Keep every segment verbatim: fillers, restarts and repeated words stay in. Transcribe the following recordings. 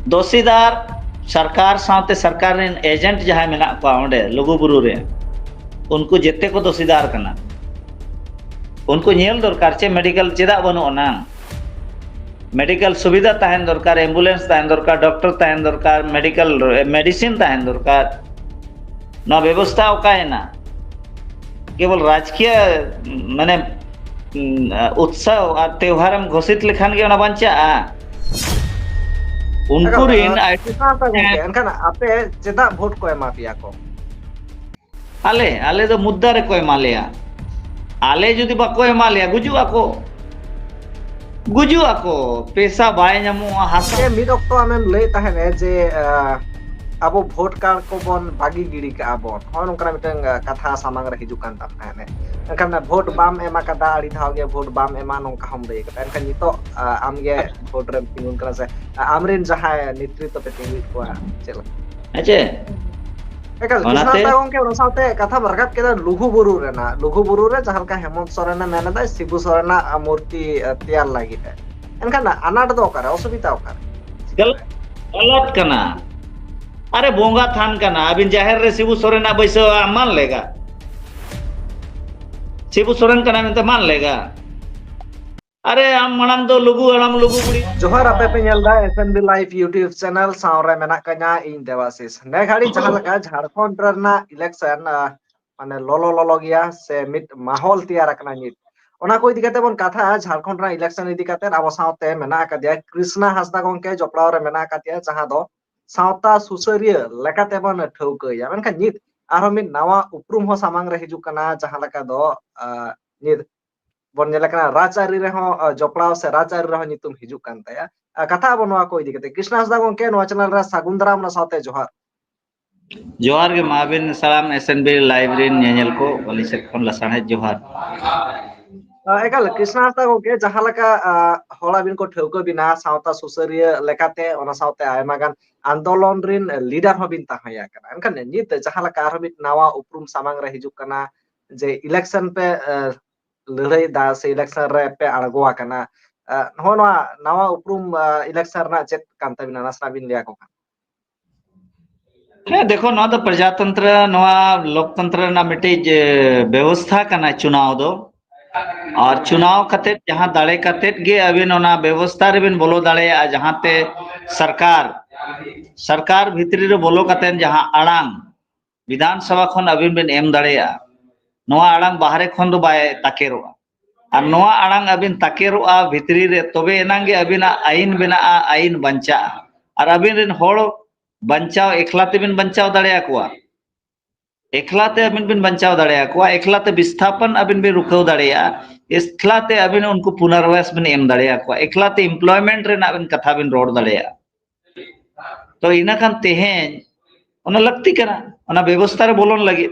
ᱫᱚᱥᱤᱫᱟᱨ ᱥᱚᱨᱠᱟᱨ ᱥᱟᱶᱛᱮ ᱥᱚᱨᱠᱟᱨ ᱨᱮᱱ ᱮᱡᱮᱱᱴ ᱡᱟᱦᱟᱸᱭ ᱢᱮᱱᱟᱜ ᱠᱚᱣᱟ ᱚᱸᱰᱮ ᱞᱩᱜᱩᱵᱩᱨᱩ ᱨᱮ, ᱩᱱᱠᱩ ᱡᱮᱛᱮ ᱠᱚ ᱫᱚᱥᱤᱫᱟᱨ ᱠᱟᱱᱟ᱾ ᱩᱱᱠᱩ ᱧᱮᱞ ᱫᱚᱨᱠᱟᱨ ᱪᱮ ᱢᱮᱰᱤᱠᱮᱞ ᱪᱮᱫᱟᱜ ᱵᱟᱹᱱᱩᱜ ᱟᱱᱟ? ᱢᱮᱰᱤᱠᱮᱞ ᱥᱩᱵᱤᱫᱷᱟ ᱛᱟᱦᱮᱱ ᱫᱚᱨᱠᱟᱨ, ᱮᱢᱵᱩᱞᱮᱱᱥ ᱛᱟᱦᱮᱱ ᱫᱚᱨᱠᱟᱨ, ᱰᱚᱠᱴᱚᱨ ᱛᱟᱦᱮᱱ ᱫᱚᱨᱠᱟᱨ, ᱢᱮᱰᱤᱠᱮᱞ ᱢᱮᱰᱤᱥᱤᱱ ᱛᱟᱦᱮᱱ ᱫᱚᱨᱠᱟᱨ᱾ ᱱᱚᱣᱟ ᱵᱮᱵᱚᱥᱛᱷᱟ ᱚᱠᱟᱭᱮᱱᱟ? ᱠᱮᱵᱚᱞ ᱨᱟᱡᱽᱠᱤᱭᱟᱹ ᱢᱟᱱᱮ ᱩᱛᱥᱟᱦᱚ ᱟᱨ ᱛᱮᱣᱦᱟᱨᱮᱢ ᱜᱷᱳᱥᱤᱛ ᱞᱮᱠᱷᱟᱱ ᱜᱮ ᱚᱱᱟ ᱵᱟᱧᱪᱟᱜᱼᱟ᱾ ᱩᱱᱠᱩ ᱨᱤᱱ ᱮᱱᱠᱷᱟᱱ ᱟᱯᱮ ᱪᱮᱫᱟᱜ ᱵᱷᱳᱴ ᱠᱚ ᱮᱢᱟ ᱯᱮᱭᱟ ᱠᱚ? ᱟᱞᱮ ᱟᱞᱮ ᱫᱚ ᱢᱩᱫᱽᱫᱟ ᱨᱮᱠᱚ ᱮᱢᱟ ᱞᱮᱭᱟ᱾ ᱟᱞᱮ ᱡᱩᱫᱤ ᱵᱟᱠᱚ ᱮᱢᱟ ᱞᱮᱭᱟ, ᱜᱩᱡᱩᱜ ᱟᱠᱚ᱾ ᱜᱩᱡᱩᱜ ᱟᱠᱚ᱾ ᱯᱮᱥᱟ ᱵᱟᱭ ᱧᱟᱢᱚᱜᱼᱟ, ᱦᱟᱥᱟ᱾ ᱢᱤᱫ ᱚᱠᱛᱚ ᱟᱢᱮᱢ ᱞᱟᱹᱭ ᱛᱟᱦᱮᱸᱫ ᱡᱮ ᱟᱵᱚ ᱵᱷᱳᱴ ᱠᱟᱨᱰ ᱠᱚᱵᱚᱱ ᱵᱟᱹᱜᱤ ᱜᱤᱰᱤ ᱠᱟᱜᱼᱟ ᱵᱚᱱ, ᱱᱚᱜᱼᱚ ᱱᱚᱝᱠᱟᱱᱟᱜ ᱢᱤᱫᱴᱟᱝ ᱠᱟᱛᱷᱟ ᱥᱟᱢᱟᱝ ᱨᱮ ᱦᱤᱡᱩᱜ ᱠᱟᱱ ᱛᱟᱢ ᱛᱟᱦᱮᱸᱫ᱾ ᱮᱱᱠᱷᱟᱱ ᱵᱷᱳᱴ ᱵᱟᱢ ᱮᱢ ᱟᱠᱟᱫᱟ, ᱟᱹᱰᱤ ᱫᱷᱟᱣ ᱜᱮ ᱵᱷᱳᱴ ᱵᱟᱢ ᱮᱢᱟ, ᱱᱚᱝᱠᱟ ᱦᱚᱸᱢ ᱞᱟᱹᱭ ᱟᱠᱟᱫᱟ᱾ ᱮᱱᱠᱷᱟᱱ ᱱᱤᱛᱚᱜ ᱟᱢᱜᱮ ᱵᱷᱳᱴ ᱨᱮᱢ ᱛᱤᱸᱜᱩᱱ ᱠᱟᱱᱟ ᱥᱮ ᱟᱢᱨᱮᱱ ᱡᱟᱦᱟᱸᱭ ᱱᱮᱛᱨᱤᱛᱵ ᱯᱮ ᱛᱤᱸᱜᱩᱭᱮᱫ ᱠᱚᱣᱟ, ᱪᱮᱫ ᱞᱮᱠᱟ? ᱦᱮᱸ ᱪᱮ? ᱮᱠᱟᱞ, ᱚᱱᱟᱛᱮ ᱠᱨᱤᱥᱱᱟᱛᱷ ᱫᱟ ᱜᱚᱝᱠᱮ, ᱚᱱᱟ ᱥᱟᱶᱛᱮ ᱠᱟᱛᱷᱟᱢ ᱨᱟᱠᱟᱵ ᱠᱮᱫᱟ ᱞᱩᱜᱩ ᱵᱩᱨᱩ ᱨᱮᱱᱟᱜ᱾ ᱞᱩᱜᱩ ᱵᱩᱨᱩ ᱨᱮ ᱡᱟᱦᱟᱸ ᱞᱮᱠᱟ ᱦᱮᱢᱚᱱᱛ ᱥᱚᱨᱮᱱᱮ ᱢᱮᱱ ᱮᱫᱟᱭ, ᱥᱤᱵᱩ ᱥᱚᱨᱮᱱᱟᱜ ᱢᱩᱨᱛᱤ ᱛᱮᱭᱟᱨ ᱞᱟᱹᱜᱤᱫ ᱮ᱾ ᱮᱱᱠᱷᱟᱱ ᱟᱱᱟᱴ ᱫᱚ ᱚᱠᱟᱨᱮ, ᱚᱥᱩᱵᱤᱫᱷᱟ ᱚᱠᱟᱨᱮ? ᱜᱟᱞᱟᱛ ᱠᱟᱱᱟ᱾ ᱟᱨᱮ ᱵᱚᱸᱜᱟ ᱛᱷᱟᱱ ᱠᱟᱱᱟ, ᱟᱹᱵᱤᱱ ᱡᱟᱦᱮᱨ ᱨᱮ ᱥᱤᱵᱩ ᱥᱚᱨᱮᱱᱟᱜ ᱵᱟᱹᱭᱥᱟᱹᱣ ᱟᱢ ᱢᱟᱱ ᱞᱮᱜᱟ᱾ ᱥᱤᱵᱩ ᱥᱚᱨᱮᱱ ᱠᱟᱱᱟᱭ ᱢᱮᱱᱛᱮ ᱢᱟᱱ ᱞᱮᱜᱟ᱾ ᱟᱨᱮ ᱟᱢ ᱢᱟᱲᱟᱝ ᱫᱚ ᱞᱩᱜᱩ ᱦᱟᱲᱟᱢ ᱞᱩᱜᱩ ᱵᱩᱲᱦᱤ᱾ ᱡᱚᱦᱟᱨ, ᱟᱯᱮ ᱯᱮ ᱧᱮᱞ ᱫᱟ S N B Live YouTube channel, ᱥᱟᱶ ᱨᱮ ᱢᱮᱱᱟᱜ ᱠᱟᱹᱧᱟ ᱤᱧ ᱫᱮᱵᱟᱥᱤᱥ᱾ ᱱᱮ ᱜᱷᱟᱹᱲᱤᱡ ᱡᱟᱦᱟᱸ ᱞᱮᱠᱟ ᱡᱷᱟᱲᱠᱷᱚᱸᱰ ᱨᱮᱱᱟᱜ election, ᱟ, ᱢᱟᱱᱮ ᱞᱚᱞᱚ ᱞᱚᱞᱚ ᱜᱮᱭᱟ ᱥᱮ ᱢᱤᱫ ᱢᱟᱦᱚᱞ ᱛᱮᱭᱟᱨ ᱟᱠᱟᱱᱟ ᱱᱤᱛ, ᱚᱱᱟ ᱠᱚ ᱤᱫᱤ ᱠᱟᱛᱮ ᱵᱚᱱ ᱠᱟᱛᱷᱟᱜᱼᱟ᱾ ᱡᱷᱟᱲᱠᱷᱚᱸᱰ ᱨᱮᱱᱟᱜ election ᱤᱫᱤ ᱠᱟᱛᱮ ᱟᱵᱚ ᱥᱟᱶᱛᱮ ᱢᱮᱱᱟᱜ ᱟᱠᱟᱫᱮᱭᱟ ᱠᱨᱤᱥᱱᱟ ᱦᱟᱸᱥᱫᱟ ᱜᱚᱝᱠᱮ, ᱡᱚᱯᱲᱟᱣ ᱨᱮ ᱢᱮᱱᱟᱜ ᱟᱠᱟᱫᱮᱭᱟ, ᱡᱟᱦᱟᱸ ᱫᱚ ᱥᱟᱶᱛᱟ ᱥᱩᱥᱟᱹᱨᱤᱭᱟᱹ ᱞᱮᱠᱟᱛᱮ ᱵᱚᱱ ᱴᱷᱟᱹᱣᱠᱟᱹᱭᱟ᱾ ᱢᱮᱱᱠᱷᱟᱱ ᱱᱤᱛ ᱟᱨᱦᱚᱸ ᱢᱤᱫ ᱱᱟᱣᱟ ᱩᱯᱨᱩᱢ ᱦᱚᱸ ᱥᱟᱢᱟᱝ ᱨᱮ ᱦᱤᱡᱩᱜ ᱠᱟᱱᱟ, ᱡᱟᱦᱟᱸ ᱞᱮᱠᱟ ᱫᱚ, ᱟ, ᱱᱤᱛ ᱵᱚᱱ ᱧᱮᱞᱮ ᱠᱟᱱᱟ ᱨᱟᱡᱽᱟᱹᱨᱤ ᱨᱮᱦᱚᱸ, ᱟ, ᱡᱚᱯᱲᱟᱣ ᱥᱮ ᱨᱟᱡᱽᱟᱹᱨᱤ ᱨᱮᱦᱚᱸ ᱧᱩᱛᱩᱢ ᱦᱤᱡᱩᱜ ᱠᱟᱱ ᱛᱟᱭᱟ᱾ ᱟ, ᱠᱟᱛᱷᱟ ᱟᱵᱚ ᱱᱚᱣᱟ ᱠᱚ ᱤᱫᱤ ᱠᱟᱛᱮ᱾ ᱠᱨᱤᱥᱱᱟ ᱦᱟᱸᱥᱫᱟ ᱜᱚᱝᱠᱮ, ᱱᱚᱣᱟ channel ᱨᱮ ᱥᱟᱹᱜᱩᱱ ᱫᱟᱨᱟᱢ, ᱚᱱᱟ ᱥᱟᱶᱛᱮ ᱡᱚᱦᱟᱨ᱾ ᱡᱚᱦᱟᱨ ᱜᱮ, ᱢᱟ ᱟᱹᱵᱤᱱ ᱥᱟᱱᱟᱢ S N B Live ᱨᱮᱱ ᱧᱮᱧᱮᱞ ᱠᱚ, ᱟᱹᱞᱤᱧ ᱥᱮᱫ ᱠᱷᱚᱱ ᱞᱟᱥᱟᱲᱦᱮᱫ ᱡᱚᱦᱟᱨ᱾ ᱟ, ᱮᱠᱟᱞ, ᱠᱨᱤᱥᱱᱟ ᱦᱟᱸᱥᱫᱟ ᱜᱚᱝᱠᱮ, ᱡᱟᱦᱟᱸ ᱞᱮᱠᱟ, ᱟ, ᱦᱚᱲ ᱟᱹᱵᱤᱱ ᱠᱚ ᱴᱷᱟᱹᱣᱠᱟᱹ ᱵᱤᱱᱟ ᱥᱟᱶᱛᱟ ᱥᱩᱥᱟᱹᱨᱤᱭᱟᱹ ᱞᱮᱠᱟᱛᱮ, ᱚᱱᱟ ᱥᱟᱶᱛᱮ ᱟᱭᱢᱟ ᱜᱟᱱ ᱟᱱᱫᱳᱞᱚᱱ ᱨᱤᱱ leader ᱦᱚᱸᱵᱤᱱ ᱛᱟᱦᱮᱸ ᱟᱠᱟᱱᱟ᱾ ᱮᱱᱠᱷᱟᱱ ᱱᱤᱛ ᱡᱟᱦᱟᱸ ᱞᱮᱠᱟ ᱟᱨᱦᱚᱸ ᱢᱤᱫ ᱱᱟᱣᱟ ᱩᱯᱨᱩᱢ ᱥᱟᱢᱟᱝ ᱨᱮ ᱦᱤᱡᱩᱜ ᱠᱟᱱᱟ ᱡᱮ election ᱯᱮ, ᱟ, ᱞᱟᱹᱲᱦᱟᱹᱭ ᱫᱟ ᱥᱮ election ᱨᱮ ᱯᱮ ᱟᱬᱜᱚ ᱟᱠᱟᱱᱟ, ᱱᱚᱜᱼᱚ ᱱᱚᱣᱟ ᱱᱟᱣᱟ ᱩᱯᱨᱩᱢ ᱤᱞᱮᱠᱥᱚᱱ ᱨᱮᱱᱟᱜ ᱪᱮᱫ ᱠᱟᱱ ᱛᱟᱵᱤᱱᱟ, ᱱᱟᱥᱮᱱᱟᱜ ᱵᱤᱱ ᱞᱟᱹᱭ ᱟᱠᱚ ᱠᱷᱟᱱ? ᱦᱮᱸ, ᱫᱮᱠᱷᱚ, ᱱᱚᱣᱟ ᱫᱚ ᱯᱨᱚᱡᱟᱛᱚᱱᱛᱨᱚ, ᱱᱚᱣᱟ ᱞᱳᱠᱛᱚᱱᱛᱨᱚ ᱨᱮᱱᱟᱜ ᱢᱤᱫᱴᱤᱡ ᱵᱮᱵᱚᱥᱛᱷᱟ ᱠᱟᱱᱟ ᱪᱩᱱᱟᱣ ᱫᱚ᱾ ᱟᱨ ᱪᱩᱱᱟᱣ ᱠᱟᱛᱮᱫ, ᱡᱟᱦᱟᱸ ᱫᱟᱲᱮ ᱠᱟᱛᱮᱫ ᱜᱮ ᱟᱹᱵᱤᱱ ᱚᱱᱟ ᱵᱮᱵᱚᱥᱛᱷᱟ ᱨᱮᱵᱤᱱ ᱵᱚᱞᱚ ᱫᱟᱲᱮᱭᱟᱜᱼᱟ, ᱡᱟᱦᱟᱸᱛᱮ ᱥᱚᱨᱠᱟᱨ, ᱥᱚᱨᱠᱟᱨ ᱵᱷᱤᱛᱨᱤ ᱨᱮ ᱵᱚᱞᱚ ᱠᱟᱛᱮᱫ ᱡᱟᱦᱟᱸ ᱟᱲᱟᱝ ᱵᱤᱫᱷᱟᱱ ᱥᱚᱵᱷᱟ ᱠᱷᱚᱱ ᱟᱹᱵᱤᱱ ᱵᱤᱱ ᱮᱢ ᱫᱟᱲᱮᱭᱟᱜᱼᱟ, ᱱᱚᱣᱟ ᱟᱲᱟᱝ ᱵᱟᱦᱨᱮ ᱠᱷᱚᱱ ᱫᱚ ᱵᱟᱭ ᱛᱟᱠᱮᱨᱚᱜᱼᱟ᱾ ᱟᱨ ᱱᱚᱣᱟ ᱟᱲᱟᱝ ᱟᱹᱵᱤᱱ ᱛᱟᱠᱮᱨᱚᱜᱼᱟ ᱵᱷᱤᱛᱨᱤ ᱨᱮ, ᱛᱚᱵᱮ ᱮᱱᱟᱝ ᱜᱮ ᱟᱹᱵᱤᱱᱟᱜ ᱟᱹᱭᱤᱱ ᱵᱮᱱᱟᱜᱼᱟ, ᱟᱹᱭᱤᱱ ᱵᱟᱧᱪᱟᱜᱼᱟ᱾ ᱟᱨ ᱟᱹᱵᱤᱱ ᱨᱮᱱ ᱦᱚᱲ ᱵᱟᱧᱪᱟᱣ, ᱮᱠᱞᱟ ᱛᱮᱵᱤᱱ ᱵᱟᱧᱪᱟᱣ ᱫᱟᱲᱮᱭᱟᱠᱚᱣᱟ, ᱮᱠᱞᱟ ᱛᱮ ᱟᱹᱵᱤᱱ ᱵᱤᱱ ᱵᱟᱧᱪᱟᱣ ᱫᱟᱲᱮᱭᱟᱠᱚᱣᱟ, ᱮᱠᱞᱟ ᱛᱮ ᱵᱤᱥᱛᱷᱟᱯᱚᱱ ᱟᱹᱵᱤᱱ ᱵᱤᱱ ᱨᱩᱠᱷᱟᱹᱣ ᱫᱟᱲᱮᱭᱟᱜᱼᱟ, ᱮᱠᱞᱟ ᱛᱮ ᱟᱹᱵᱤᱱ ᱩᱱᱠᱩ ᱯᱩᱱᱟᱨᱵᱟᱥ ᱵᱤᱱ ᱮᱢ ᱫᱟᱲᱮᱭᱟᱠᱚᱣᱟ, ᱮᱠᱞᱟ ᱛᱮ employment ᱨᱮᱱᱟᱜ ᱵᱤᱱ ᱠᱟᱛᱷᱟ ᱵᱤᱱ ᱨᱚᱲ ᱫᱟᱲᱮᱭᱟᱜᱼᱟ᱾ ᱛᱚ ᱤᱱᱟᱹ ᱠᱷᱟᱱ ᱛᱮᱦᱮᱧ ᱚᱱᱟ ᱞᱟᱹᱠᱛᱤ ᱠᱟᱱᱟ, ᱚᱱᱟ ᱵᱮᱵᱚᱥᱛᱷᱟ ᱨᱮ ᱵᱚᱞᱚᱱ ᱞᱟᱹᱜᱤᱫ᱾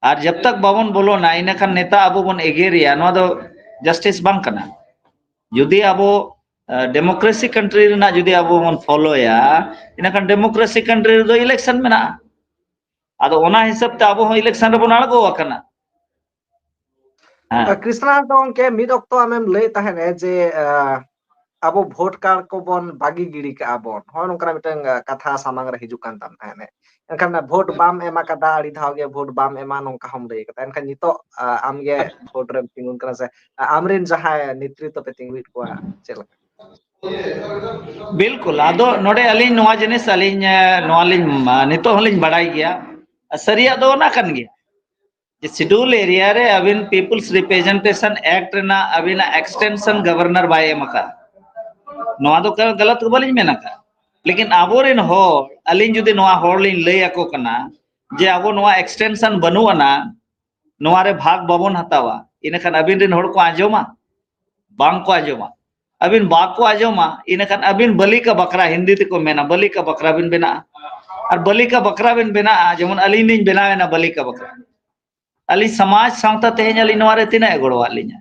ᱟᱨ ᱡᱟᱵ ᱛᱟᱠ ᱵᱟᱵᱚᱱ ᱵᱚᱞᱚᱱᱟ, ᱤᱱᱟᱹ ᱠᱷᱟᱱ ᱱᱮᱛᱟ ᱟᱵᱚ ᱵᱚᱱ ᱮᱜᱮᱨᱮᱭᱟ, ᱱᱚᱣᱟ ᱫᱚ justice ᱵᱟᱝ ᱠᱟᱱᱟ᱾ ᱡᱩᱫᱤ ᱟᱵᱚ democracy country ᱨᱮᱱᱟᱜ ᱡᱩᱫᱤ ᱟᱵᱚ ᱵᱚᱱ ᱯᱷᱚᱞᱳᱭᱟ, ᱤᱱᱟᱹ ᱠᱷᱟᱱ democracy country ᱨᱮᱫᱚ election ᱢᱮᱱᱟᱜᱼᱟ᱾ ᱟᱫᱚ ᱚᱱᱟ ᱦᱤᱥᱟᱹᱵ ᱛᱮ ᱟᱵᱚ ᱦᱚᱸ election ᱨᱮᱵᱚᱱ ᱟᱬᱜᱚ ᱟᱠᱟᱱᱟ᱾ ᱦᱮᱸ᱾ ᱠᱨᱤᱥᱱᱟ, ᱫᱚ ᱜᱚᱝᱠᱮ, ᱢᱤᱫ ᱚᱠᱛᱚ ᱟᱢᱮᱢ ᱞᱟᱹᱭ ᱛᱟᱦᱮᱸᱫ ᱮ ᱡᱮ ᱟᱵᱚ ᱵᱷᱳᱴ ᱠᱟᱨᱰ ᱠᱚᱵᱚᱱ ᱵᱟᱹᱜᱤ ᱜᱤᱰᱤ ᱠᱟᱜᱼᱟ ᱵᱚᱱ, ᱦᱚᱸᱜᱼᱚ ᱱᱚᱝᱠᱟᱱᱟᱜ ᱢᱤᱫᱴᱟᱝ ᱠᱟᱛᱷᱟ ᱥᱟᱢᱟᱝ ᱨᱮ ᱦᱤᱡᱩᱜ ᱠᱟᱱ ᱛᱟᱢ ᱛᱟᱦᱮᱸᱫ᱾ ᱮᱱᱠᱷᱟᱱ ᱵᱷᱳᱴ ᱵᱟᱢ ᱮᱢ ᱟᱠᱟᱫᱟ, ᱟᱹᱰᱤ ᱫᱷᱟᱣ ᱜᱮ ᱵᱷᱳᱴ ᱵᱟᱢ ᱮᱢᱟ, ᱱᱚᱝᱠᱟ ᱦᱚᱸᱢ ᱞᱟᱹᱭ ᱠᱟᱫᱟ᱾ ᱮᱱᱠᱷᱟᱱ ᱱᱤᱛᱚᱜ ᱟᱢᱜᱮ ᱵᱷᱳᱴ ᱨᱮᱢ ᱛᱤᱸᱜᱩᱱ ᱠᱟᱱᱟ, ᱥᱮ ᱟᱢᱨᱮᱱ ᱡᱟᱦᱟᱸᱭ ᱱᱮᱛᱨᱤᱛᱵ ᱯᱮ ᱛᱤᱸᱜᱩᱭᱮᱫ ᱠᱚᱣᱟ, ᱪᱮᱫ ᱞᱮᱠᱟ? ᱵᱤᱞᱠᱩᱞ᱾ ᱟᱫᱚ ᱱᱚᱰᱮ ᱟᱹᱞᱤᱧ ᱱᱚᱣᱟ ᱡᱤᱱᱤᱥ, ᱟᱹᱞᱤᱧ ᱱᱚᱣᱟ ᱞᱤᱧ ᱱᱤᱛᱚᱜ ᱦᱚᱸᱞᱤᱧ ᱵᱟᱲᱟᱭ ᱜᱮᱭᱟ, ᱥᱟᱹᱨᱤᱭᱟᱜ ᱫᱚ ᱚᱱᱟ ᱠᱟᱱ ᱜᱮᱭᱟ ᱡᱮ schedule area ᱨᱮ ᱟᱹᱵᱤᱱ People's Representation Act ᱨᱮᱱᱟᱜ ᱟᱹᱵᱤᱱᱟᱜ extension governor ᱵᱟᱭ ᱮᱢ ᱟᱠᱟᱫ᱾ ᱱᱚᱣᱟ ᱫᱚ ᱜᱟᱞᱟᱛ ᱫᱚ ᱵᱟᱹᱞᱤᱧ ᱢᱮᱱ ᱟᱠᱟᱫ, ᱞᱮᱠᱤᱱ ᱟᱵᱚᱨᱮᱱ ᱦᱚᱲ, ᱟᱹᱞᱤᱧ ᱡᱩᱫᱤ ᱱᱚᱣᱟ ᱦᱚᱲ ᱞᱤᱧ ᱞᱟᱹᱭ ᱟᱠᱚ ᱠᱟᱱᱟ ᱡᱮ ᱟᱵᱚ ᱱᱚᱣᱟ extension ᱵᱟᱹᱱᱩᱜ ᱟᱱᱟ, ᱱᱚᱣᱟ ᱨᱮ ᱵᱷᱟᱜᱽ ᱵᱟᱵᱚᱱ ᱦᱟᱛᱟᱣᱟ, ᱤᱱᱟᱹᱠᱷᱟᱱ ᱟᱹᱵᱤᱱ ᱨᱮᱱ ᱦᱚᱲ ᱠᱚ ᱟᱸᱡᱚᱢᱟ? ᱵᱟᱝ ᱠᱚ ᱟᱸᱡᱚᱢᱟ᱾ ᱟᱹᱵᱤᱱ ᱵᱟᱠᱚ ᱟᱸᱡᱚᱢᱟ, ᱤᱱᱟᱹᱠᱷᱟᱱ ᱟᱹᱵᱤᱱ ᱵᱟᱹᱞᱤ ᱠᱟ ᱵᱟᱠᱨᱟ, ᱦᱤᱱᱫᱤ ᱛᱮᱠᱚ ᱢᱮᱱᱟ, ᱵᱟᱹᱞᱤ ᱠᱟ ᱵᱟᱠᱨᱟ ᱵᱤᱱ ᱵᱮᱱᱟᱜᱼᱟ᱾ ᱟᱨ ᱵᱟᱹᱞᱤ ᱠᱟ ᱵᱟᱠᱨᱟ ᱵᱤᱱ ᱵᱮᱱᱟᱜᱼᱟ, ᱡᱮᱢᱚᱱ ᱟᱹᱞᱤᱧ ᱞᱤᱧ ᱵᱮᱱᱟᱣ ᱮᱱᱟ ᱵᱟᱹᱞᱤ ᱠᱟ ᱵᱟᱠᱨᱟ᱾ ᱟᱹᱞᱤᱧ ᱥᱚᱢᱟᱡᱽ ᱥᱟᱶᱛᱟ ᱛᱮᱦᱮᱧ ᱟᱹᱞᱤᱧ ᱱᱚᱣᱟ ᱨᱮ ᱛᱤᱱᱟᱹᱜ ᱮ ᱜᱚᱲᱚᱣᱟᱫ ᱞᱤᱧᱟ?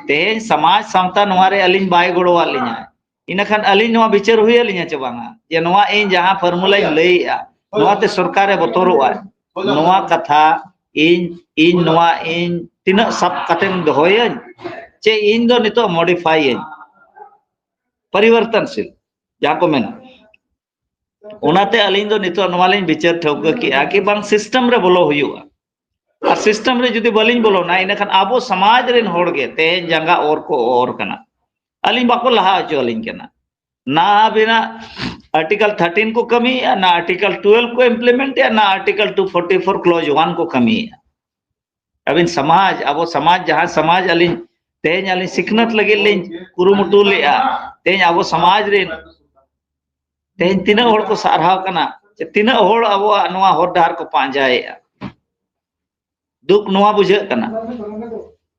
ᱛᱮᱦᱮᱧ ᱥᱚᱢᱟᱡᱽ ᱥᱟᱶᱛᱟ ᱱᱚᱣᱟ ᱨᱮ ᱟᱹᱞᱤᱧ ᱵᱟᱭ ᱜᱚᱲᱚᱣᱟᱫ ᱞᱤᱧᱟ, ᱤᱱᱟᱹᱠᱷᱟᱱ ᱟᱹᱞᱤᱧ ᱱᱚᱣᱟ ᱵᱤᱪᱟᱹᱨ ᱦᱩᱭ ᱟᱹᱞᱤᱧᱟ ᱪᱮ ᱵᱟᱝᱟ? ᱡᱮ ᱱᱚᱣᱟ ᱤᱧ ᱡᱟᱦᱟᱸ formula ᱤᱧ ᱞᱟᱹᱭᱮᱜᱼᱟ, ᱱᱚᱣᱟᱛᱮ ᱥᱚᱨᱠᱟᱨᱮ ᱵᱚᱛᱚᱨᱚᱜᱼᱟ᱾ ᱱᱚᱣᱟ ᱠᱟᱛᱷᱟ ᱤᱧ, ᱤᱧ ᱱᱚᱣᱟ ᱤᱧ ᱛᱤᱱᱟᱹᱜ ᱥᱟᱵ ᱠᱟᱛᱮᱧ ᱫᱚᱦᱚᱭᱟᱹᱧ, ᱪᱮ ᱤᱧ ᱫᱚ ᱱᱤᱛᱚᱜ modify ᱟᱹᱧ, ᱯᱚᱨᱤᱵᱚᱨᱛᱚᱱᱥᱤᱞ ᱡᱟᱦᱟᱸ ᱠᱚ ᱢᱮᱱᱟ᱾ ᱚᱱᱟᱛᱮ ᱟᱹᱞᱤᱧ ᱫᱚ ᱱᱤᱛᱚᱜ ᱱᱚᱣᱟ ᱞᱤᱧ ᱵᱤᱪᱟᱹᱨ ᱴᱷᱟᱹᱣᱠᱟᱹ ᱠᱮᱜᱼᱟ ᱠᱤ ᱵᱟᱝ system ᱨᱮ ᱵᱚᱞᱚ ᱦᱩᱭᱩᱜᱼᱟ᱾ ᱟᱨ system ᱨᱮ ᱡᱩᱫᱤ ᱵᱟᱹᱞᱤᱧ ᱵᱚᱞᱚᱱᱟ, ᱤᱱᱟᱹᱠᱷᱟᱱ ᱟᱵᱚ ᱥᱚᱢᱟᱡᱽ ᱨᱮᱱ ᱦᱚᱲ ᱜᱮ ᱛᱮᱦᱮᱧ ᱡᱟᱸᱜᱟ ᱚᱨ ᱠᱚ ᱚᱨ ᱠᱟᱱᱟ᱾ ᱟᱹᱞᱤᱧ ᱵᱟᱠᱚ ᱞᱟᱦᱟ ᱦᱚᱪᱚ ᱟᱹᱞᱤᱧ ᱠᱟᱱᱟ᱾ ᱱᱟ ᱟᱹᱵᱤᱱᱟᱜ Article thirteen ᱠᱚ ᱠᱟᱹᱢᱤᱭᱮᱫᱼᱟ, ᱱᱟ Article twelve ᱠᱚ implement ᱮᱫᱼᱟ, ᱱᱟ Article two forty four clause one ᱠᱚ ᱠᱟᱹᱢᱤᱭᱮᱫᱼᱟ᱾ ᱟᱹᱵᱤᱱ ᱥᱚᱢᱟᱡᱽ, ᱟᱵᱚ ᱥᱚᱢᱟᱡᱽ, ᱡᱟᱦᱟᱸ ᱥᱚᱢᱟᱡᱽ ᱟᱹᱞᱤᱧ ᱛᱮᱦᱮᱧ ᱟᱹᱞᱤᱧ ᱥᱤᱠᱷᱱᱟᱹᱛ ᱞᱟᱹᱜᱤᱫ ᱞᱤᱧ ᱠᱩᱨᱩᱢᱩᱴᱩ ᱞᱮᱫᱼᱟ, ᱛᱮᱦᱮᱧ ᱟᱵᱚ ᱥᱚᱢᱟᱡᱽ ᱨᱮᱱ ᱛᱮᱦᱮᱧ ᱛᱤᱱᱟᱹᱜ ᱦᱚᱲ ᱠᱚ ᱥᱟᱨᱦᱟᱣ ᱠᱟᱱᱟ, ᱥᱮ ᱛᱤᱱᱟᱹᱜ ᱦᱚᱲ ᱟᱵᱚᱣᱟᱜ ᱱᱚᱣᱟ ᱦᱚᱨ ᱰᱟᱦᱟᱨ ᱠᱚ ᱯᱟᱸᱡᱟᱭᱮᱫᱼᱟ᱾ ᱫᱩᱠ ᱱᱚᱣᱟ ᱵᱩᱡᱷᱟᱹᱜ ᱠᱟᱱᱟ᱾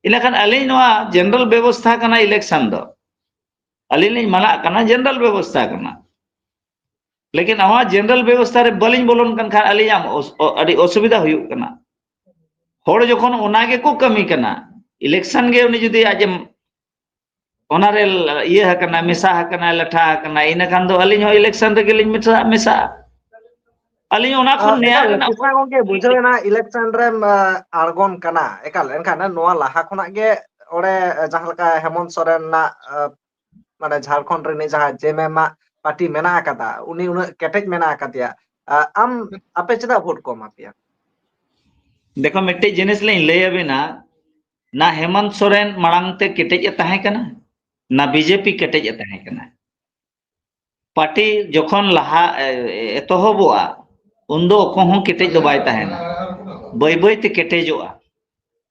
ᱤᱱᱟᱹᱠᱷᱟᱱ ᱟᱹᱞᱤᱧ ᱱᱚᱣᱟ general ᱵᱮᱵᱚᱥᱛᱷᱟ ᱠᱟᱱᱟ election ᱫᱚ, ᱟᱹᱞᱤᱧ ᱞᱤᱧ ᱢᱟᱱᱟᱜ ᱠᱟᱱᱟ, general ᱵᱮᱵᱚᱥᱛᱷᱟ ᱠᱟᱱᱟ᱾ ᱞᱮᱠᱤᱱ ᱱᱚᱣᱟ general ᱵᱮᱵᱚᱥᱛᱷᱟ ᱨᱮ ᱵᱟᱹᱞᱤᱧ ᱵᱚᱞᱚᱱ ᱠᱟᱱ ᱠᱷᱟᱱ ᱟᱹᱞᱤᱧᱟᱜ ᱚᱥ-, ᱚ-, ᱟᱹᱰᱤ ᱚᱥᱩᱵᱤᱫᱷᱟ ᱦᱩᱭᱩᱜ ᱠᱟᱱᱟ᱾ ᱦᱚᱲ ᱡᱚᱠᱷᱚᱱ ᱚᱱᱟ ᱜᱮᱠᱚ ᱠᱟᱹᱢᱤ ᱠᱟᱱᱟ, election ᱜᱮ ᱩᱱᱤ ᱡᱩᱫᱤ ᱟᱡ ᱮᱢ ᱚᱱᱟ ᱨᱮ ᱤᱭᱟᱹ ᱟᱠᱟᱱᱟ, ᱢᱮᱥᱟ ᱟᱠᱟᱱᱟ, ᱞᱟᱴᱷᱟ ᱟᱠᱟᱱᱟ, ᱤᱱᱟᱹ ᱠᱷᱟᱱ ᱫᱚ ᱟᱹᱞᱤᱧ ᱦᱚᱸ election ᱨᱮᱜᱮ ᱞᱤᱧ ᱢᱮᱥᱟ-, ᱢᱮᱥᱟᱜᱼᱟ᱾ ᱟᱹᱞᱤᱧ ᱚᱱᱟ ᱠᱷᱚᱱ ᱟᱨ ᱱᱮᱭᱟᱣ ᱮᱠᱟᱞ ᱨᱮᱱᱟᱜ ᱠᱨᱤᱥᱱᱟ ᱜᱚᱝᱠᱮ, ᱵᱩᱡᱷᱟᱹᱣ ᱮᱱᱟ, election ᱨᱮᱢ, ᱟ, ᱟᱬᱜᱚᱱ ᱠᱟᱱᱟ᱾ ᱮᱠᱟᱞ, ᱮᱱᱠᱷᱟᱱ ᱱᱚᱣᱟ ᱞᱟᱦᱟ ᱠᱷᱚᱱᱟᱜ ᱜᱮ ᱚᱸᱰᱮ ᱡᱟᱦᱟᱸ ᱞᱮᱠᱟ ᱦᱮᱢᱚᱱᱛ ᱥᱚᱨᱮᱱ ᱨᱮᱱᱟᱜ, ᱟ, ᱢᱟᱱᱮ ᱡᱷᱟᱲᱠᱷᱚᱸᱰ ᱨᱤᱱᱤᱡ ᱡᱟᱦᱟᱸ JMM ᱟᱜ party ᱢᱮᱱᱟᱜ ᱟᱠᱟᱫᱟ, ᱩᱱᱤ ᱩᱱᱟᱹᱜ ᱠᱮᱴᱮᱡ ᱢᱮᱱᱟᱜ ᱟᱠᱟᱫᱮᱭᱟ, ᱟ, ᱟᱢ, ᱟᱯᱮ ᱪᱮᱫᱟᱜ vote ᱠᱚ ᱮᱢᱟ ᱯᱮᱭᱟ? ᱫᱮᱠᱷᱚ, ᱢᱤᱫᱴᱮᱡ ᱡᱤᱱᱤᱥ ᱞᱤᱧ ᱞᱟᱹᱭ ᱟᱵᱤᱱᱟ, ᱱᱟ ᱦᱮᱢᱚᱱᱛ ᱥᱚᱨᱮᱱ ᱢᱟᱲᱟᱝ ᱛᱮ ᱠᱮᱴᱮᱡ ᱮ ᱛᱟᱦᱮᱸ ᱠᱟᱱᱟ, ᱱᱟ BJP ᱠᱮᱴᱮᱡ ᱮ ᱛᱟᱦᱮᱸ ᱠᱟᱱᱟ᱾ party ᱡᱚᱠᱷᱚᱱ ᱞᱟᱦᱟ, ᱮ, ᱮ, ᱮᱛᱚᱦᱚᱵᱚᱜᱼᱟ, ᱩᱱᱫᱚ ᱚᱠᱚᱭ ᱦᱚᱸ ᱠᱮᱴᱮᱡ ᱫᱚ ᱵᱟᱭ ᱛᱟᱦᱮᱱᱟ, ᱵᱟᱹᱭ ᱵᱟᱹᱭ ᱛᱮ ᱠᱮᱴᱮᱡᱚᱜᱼᱟ᱾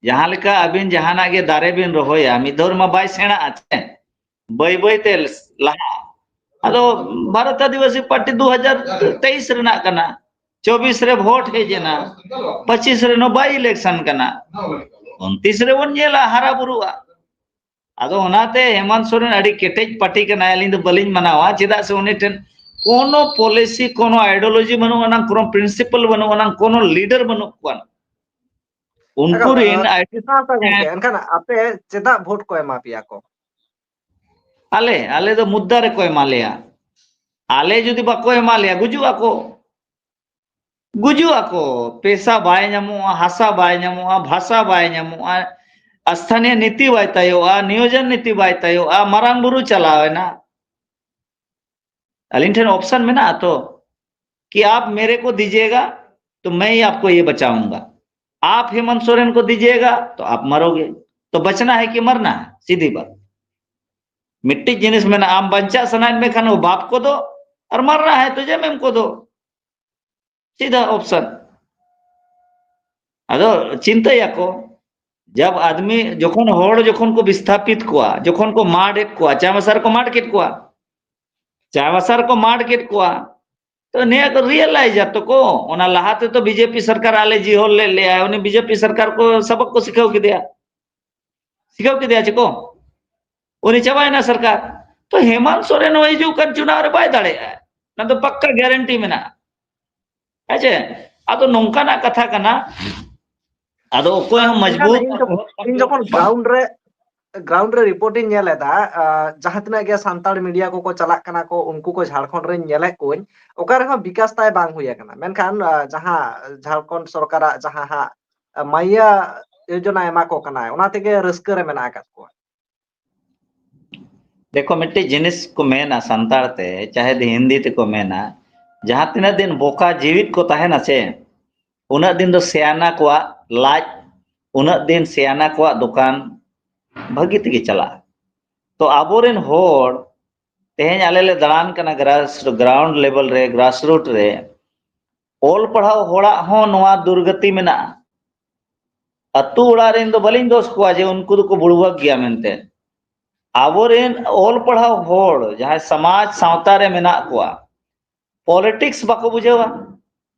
ᱡᱟᱦᱟᱸ ᱞᱮᱠᱟ ᱟᱹᱵᱤᱱ ᱡᱟᱦᱟᱱᱟᱜ ᱜᱮ ᱫᱟᱨᱮ ᱵᱤᱱ ᱨᱚᱦᱚᱭᱟ, ᱢᱤᱫ ᱫᱷᱟᱣ ᱨᱮᱢᱟ ᱵᱟᱭ ᱥᱮᱬᱟᱜᱼᱟ ᱥᱮ, ᱵᱟᱹᱭ ᱵᱟᱹᱭ ᱛᱮ ᱞᱟᱦᱟᱜᱼᱟ᱾ ᱟᱫᱚ ᱵᱷᱟᱨᱚᱛ ᱟᱹᱫᱤᱵᱟᱹᱥᱤ party ᱫᱩ ᱦᱟᱡᱟᱨ ᱛᱮᱭᱤᱥ ᱨᱮᱱᱟᱜ ᱠᱟᱱᱟ, ᱪᱚᱵᱵᱤᱥ ᱨᱮ vote ᱦᱮᱡ ᱮᱱᱟ, ᱯᱚᱸᱪᱤᱥ ᱨᱮ ᱱᱚ by election ᱠᱟᱱᱟ, ᱩᱱᱛᱤᱥ ᱨᱮᱵᱚᱱ ᱧᱮᱞᱟ ᱦᱟᱨᱟ ᱵᱩᱨᱩᱜᱼᱟ᱾ ᱟᱫᱚ ᱚᱱᱟᱛᱮ ᱦᱮᱢᱚᱱᱛ ᱥᱚᱨᱮᱱ ᱟᱹᱰᱤ ᱠᱮᱴᱮᱡ party ᱠᱟᱱᱟᱭ, ᱟᱹᱞᱤᱧ ᱫᱚ ᱵᱟᱹᱞᱤᱧ ᱢᱟᱱᱟᱣᱟ᱾ ᱪᱮᱫᱟᱜ ᱥᱮ ᱩᱱᱤ ᱴᱷᱮᱱ ᱠᱳᱱᱳ policy, ᱠᱳᱱᱳ ideology ᱵᱟᱹᱱᱩᱜ ᱟᱱᱟᱝ, ᱠᱳᱱᱳ principle ᱵᱟᱹᱱᱩᱜ ᱟᱱᱟᱝ, ᱠᱳᱱᱳ leader ᱵᱟᱹᱱᱩᱜ ᱠᱚᱣᱟ᱾ ᱩᱱᱠᱩ ᱮᱠᱟᱞ, ᱨᱤᱱ ᱟ, ᱟᱭ-, ᱠᱨᱤᱥᱱᱟ ᱦᱟᱸᱥᱫᱟ ᱜᱚᱢᱠᱮ, ᱦᱮᱸ᱾ ᱮᱱᱠᱷᱟᱱ ᱟᱯᱮ ᱪᱮᱫᱟᱜ vote ᱠᱚ ᱮᱢᱟ ᱯᱮᱭᱟ ᱠᱚ? ᱟᱞᱮ, ᱟᱞᱮ ᱫᱚ ᱢᱩᱫᱽᱫᱟ ᱨᱮᱠᱚ ᱮᱢᱟ ᱞᱮᱭᱟ᱾ ᱟᱞᱮ ᱡᱩᱫᱤ ᱵᱟᱠᱚ ᱮᱢᱟ ᱞᱮᱭᱟ, ᱜᱩᱡᱩᱜ ᱟᱠᱚ᱾ ᱜᱩᱡᱩᱜ ᱟᱠᱚ᱾ ᱯᱮᱥᱟ ᱵᱟᱭ ᱧᱟᱢᱚᱜᱼᱟ, ᱦᱟᱥᱟ ᱵᱟᱭ ᱧᱟᱢᱚᱜᱼᱟ, ᱵᱷᱟᱥᱟ ᱵᱟᱭ ᱧᱟᱢᱚᱜᱼᱟ, ᱟᱥᱛᱷᱟᱱᱤᱭᱚ ᱱᱤᱛᱤ ᱵᱟᱭ ᱛᱟᱭᱚᱜᱼᱟ, ᱱᱤᱭᱳᱡᱚᱱ ᱱᱤᱛᱤ ᱵᱟᱭ ᱛᱟᱭᱚᱜᱼᱟ, ᱢᱟᱨᱟᱝ ᱵᱩᱨᱩ ᱪᱟᱞᱟᱣ ᱮᱱᱟ᱾ ᱟᱹᱞᱤᱧ ᱴᱷᱮᱱ ᱚᱯᱥᱚᱱ ᱢᱮᱱᱟᱜᱼᱟ ᱛᱚ, ᱠᱤ ᱟᱯ ᱢᱮᱨᱮ ᱠᱚ ᱫᱤᱡᱤᱭᱮᱜᱟ ᱛᱚ ᱢᱮ ᱦᱤ ᱟᱯᱠᱳ ᱭᱮ ᱵᱟᱪᱟᱣᱩᱝᱜᱟ, ᱟᱯ ᱦᱮᱢᱚᱱᱛ ᱥᱚᱨᱮᱱ ᱠᱚ ᱫᱤᱡᱤᱭᱮᱜᱟ ᱛᱚ ᱟᱯ ᱢᱟᱨᱳᱜᱮ, ᱛᱚ ᱵᱟᱪᱱᱟ ᱦᱮ ᱠᱤ ᱢᱟᱨᱱᱟ ᱦᱮ, ᱥᱤᱫᱷᱤ ᱵᱟᱛ᱾ ᱢᱤᱫᱴᱤᱡ ᱡᱤᱱᱤᱥ ᱢᱮᱱᱟᱜᱼᱟ, ᱟᱢ ᱵᱟᱧᱪᱟᱜ ᱥᱟᱱᱟᱭᱮᱫ ᱢᱮ ᱠᱷᱟᱱ ᱵᱟᱯ ᱠᱚᱫᱚ, ᱟᱨ ᱢᱟᱨᱱᱟ ᱦᱮ ᱛᱚ ᱡᱮᱢᱮᱢ ᱠᱚᱫᱚ᱾ ᱥᱤᱫᱷᱟ ᱚᱯᱥᱚᱱ᱾ ᱟᱫᱚ ᱪᱤᱱᱛᱟᱹᱭᱟᱠᱚ, ᱡᱟᱵ ᱟᱫᱢᱤ ᱡᱚᱠᱷᱚᱱ ᱦᱚᱲ ᱡᱚᱠᱷᱚᱱ ᱠᱚ ᱵᱤᱥᱛᱷᱟᱯᱤᱛ ᱠᱚᱣᱟ, ᱡᱚᱠᱷᱚᱱ ᱠᱚ ᱢᱟᱨᱰ ᱮᱫ ᱠᱚᱣᱟ, ᱪᱟᱭᱵᱟᱥᱟ ᱨᱮᱠᱚ ᱢᱟᱨᱰ ᱠᱮᱫ ᱠᱚᱣᱟ, ᱪᱟᱭᱵᱟᱥᱟ ᱨᱮᱠᱚ ᱢᱟᱨᱰ ᱠᱮᱫ ᱠᱚᱣᱟ, ᱛᱚ ᱱᱤᱭᱟᱹ ᱠᱚ ᱨᱤᱭᱮᱞᱟᱭᱤᱡ ᱟᱛᱚ ᱠᱚ, ᱚᱱᱟ ᱞᱟᱦᱟ ᱛᱮᱫᱚ ᱵᱤᱡᱮᱯᱤ ᱥᱚᱨᱠᱟᱨ ᱟᱞᱮ ᱡᱤᱦᱚᱞ ᱞᱮᱫ ᱞᱮᱭᱟ, ᱩᱱᱤ ᱵᱤᱡᱮᱯᱤ ᱥᱚᱨᱠᱟᱨ ᱠᱚ ᱥᱟᱵᱚᱠ ᱠᱚ ᱥᱤᱠᱷᱟᱹᱣ ᱠᱮᱫᱮᱭᱟ, ᱥᱤᱠᱷᱟᱹᱣ ᱠᱮᱫᱮᱭᱟ ᱪᱮ ᱠᱚ? ᱩᱱᱤ ᱪᱟᱵᱟᱭᱮᱱᱟ ᱥᱚᱨᱠᱟᱨ᱾ ᱛᱚ ᱦᱮᱢᱟᱱᱛ ᱥᱚᱨᱮᱱ ᱦᱚᱸ ᱦᱤᱡᱩᱜ ᱠᱟᱱ ᱪᱩᱱᱟᱣ ᱨᱮ ᱵᱟᱭ ᱫᱟᱲᱮᱭᱟᱜᱼᱟ, ᱚᱱᱟ ᱫᱚ ᱯᱟᱠᱠᱟ ᱜᱟᱨᱮᱱᱴᱤ ᱢᱮᱱᱟᱜᱼᱟ᱾ ᱦᱮᱸ ᱪᱮ? ᱟᱫᱚ ᱱᱚᱝᱠᱟᱱᱟᱜ ᱠᱟᱛᱷᱟ ᱠᱟᱱᱟ, ᱟᱫᱚ ᱚᱠᱚᱭ ᱦᱚᱸ ᱢᱮᱱᱠᱷᱟᱱ ᱢᱚᱡᱽᱵᱩᱨ ᱤᱧ ᱡᱚᱠᱷᱚᱱ, ᱤᱧ ᱡᱚᱠᱷᱚᱱ ᱜᱨᱟᱣᱩᱱᱰ ᱨᱮ, ᱜᱨᱟᱣᱩᱱᱰ ᱨᱮ ᱨᱤᱯᱳᱨᱴ ᱤᱧ ᱧᱮᱞ ᱮᱫᱟ, ᱟᱸ, ᱡᱟᱦᱟᱸ ᱛᱤᱱᱟᱹᱜ ᱜᱮ ᱥᱟᱱᱛᱟᱲ ᱢᱤᱰᱤᱭᱟ ᱠᱚᱠᱚ ᱪᱟᱞᱟᱜ ᱠᱟᱱᱟ ᱠᱚ, ᱩᱱᱠᱩ ᱠᱚ ᱡᱷᱟᱲᱠᱷᱚᱸᱰ ᱨᱮᱧ ᱧᱮᱞᱮᱫ ᱠᱚᱣᱟᱧ, ᱚᱠᱟ ᱨᱮᱦᱚᱸ ᱵᱤᱠᱟᱥ ᱛᱟᱭ ᱵᱟᱝ ᱦᱩᱭ ᱟᱠᱟᱱᱟ᱾ ᱢᱮᱱᱠᱷᱟᱱ, ᱟᱸ, ᱡᱟᱦᱟᱸ ᱡᱷᱟᱲᱠᱷᱚᱸᱰ ᱥᱚᱨᱠᱟᱨᱟᱜ ᱡᱟᱦᱟᱸ ᱦᱟᱸᱜ ᱢᱟᱭᱭᱟ ᱡᱳᱡᱚᱱᱟ ᱮᱢᱟ ᱠᱚ ᱠᱟᱱᱟᱭ, ᱚᱱᱟ ᱛᱮᱜᱮ ᱨᱟᱹᱥᱠᱟᱹ ᱨᱮ ᱢᱮᱱᱟᱜ ᱟᱠᱟᱫ ᱠᱚᱣᱟ᱾ ᱫᱮᱠᱷᱚ, ᱢᱤᱫᱴᱤᱡ ᱡᱤᱱᱤᱥ ᱠᱚ ᱢᱮᱱᱟ ᱥᱟᱱᱛᱟᱲ ᱛᱮ, ᱪᱟᱦᱮ ᱫᱚ ᱦᱤᱱᱫᱤ ᱛᱮᱠᱚ ᱢᱮᱱᱟ, ᱡᱟᱦᱟᱸ ᱛᱤᱱᱟᱹᱜ ᱫᱤᱱ ᱵᱚᱠᱟ ᱡᱤᱣᱤᱫ ᱠᱚ ᱛᱟᱦᱮᱱᱟ ᱥᱮ, ᱩᱱᱟᱹᱜ ᱫᱤᱱ ᱫᱚ ᱥᱮᱭᱟᱱᱟ ᱠᱚᱣᱟᱜ ᱞᱟᱡ, ᱩᱱᱟᱹᱜ ᱫᱤᱱ ᱥᱮᱭᱟᱱᱟ ᱠᱚᱣᱟᱜ ᱫᱚᱠᱟᱱ ᱵᱷᱟᱹᱜᱤ ᱛᱮᱜᱮ ᱪᱟᱞᱟᱜᱼᱟ᱾ ᱛᱚ ᱟᱵᱚᱨᱮᱱ ᱦᱚᱲ ᱛᱮᱦᱮᱧ ᱟᱞᱮ ᱞᱮ ᱫᱟᱬᱟᱱ ᱠᱟᱱᱟ ᱜᱨᱟᱥ, ᱜᱨᱟᱣᱩᱱᱰ ᱞᱮᱵᱮᱞ ᱨᱮ, ᱜᱨᱟᱥ ᱨᱩᱴ ᱨᱮ, ᱚᱞ ᱯᱟᱲᱦᱟᱣ ᱦᱚᱲᱟᱜ ᱦᱚᱸ ᱱᱚᱣᱟ ᱫᱩᱨᱜᱚᱛᱤ ᱢᱮᱱᱟᱜᱼᱟ᱾ ᱟᱹᱛᱩ ᱚᱲᱟᱜ ᱨᱮᱱ ᱫᱚ ᱵᱟᱹᱞᱤᱧ ᱫᱳᱥ ᱠᱚᱣᱟ ᱡᱮ ᱩᱱᱠᱩ ᱫᱚᱠᱚ ᱵᱩᱲᱵᱟᱠ ᱜᱮᱭᱟ ᱢᱮᱱᱛᱮ᱾ ᱟᱵᱚᱨᱮᱱ ᱚᱞ ᱯᱟᱲᱦᱟᱣ ᱦᱚᱲ ᱡᱟᱦᱟᱸᱭ ᱥᱚᱢᱟᱡᱽ ᱥᱟᱶᱛᱟ ᱨᱮ ᱢᱮᱱᱟᱜ ᱠᱚᱣᱟ, ᱯᱚᱞᱤᱴᱤᱠᱥ ᱵᱟᱠᱚ ᱵᱩᱡᱷᱟᱹᱣᱟ,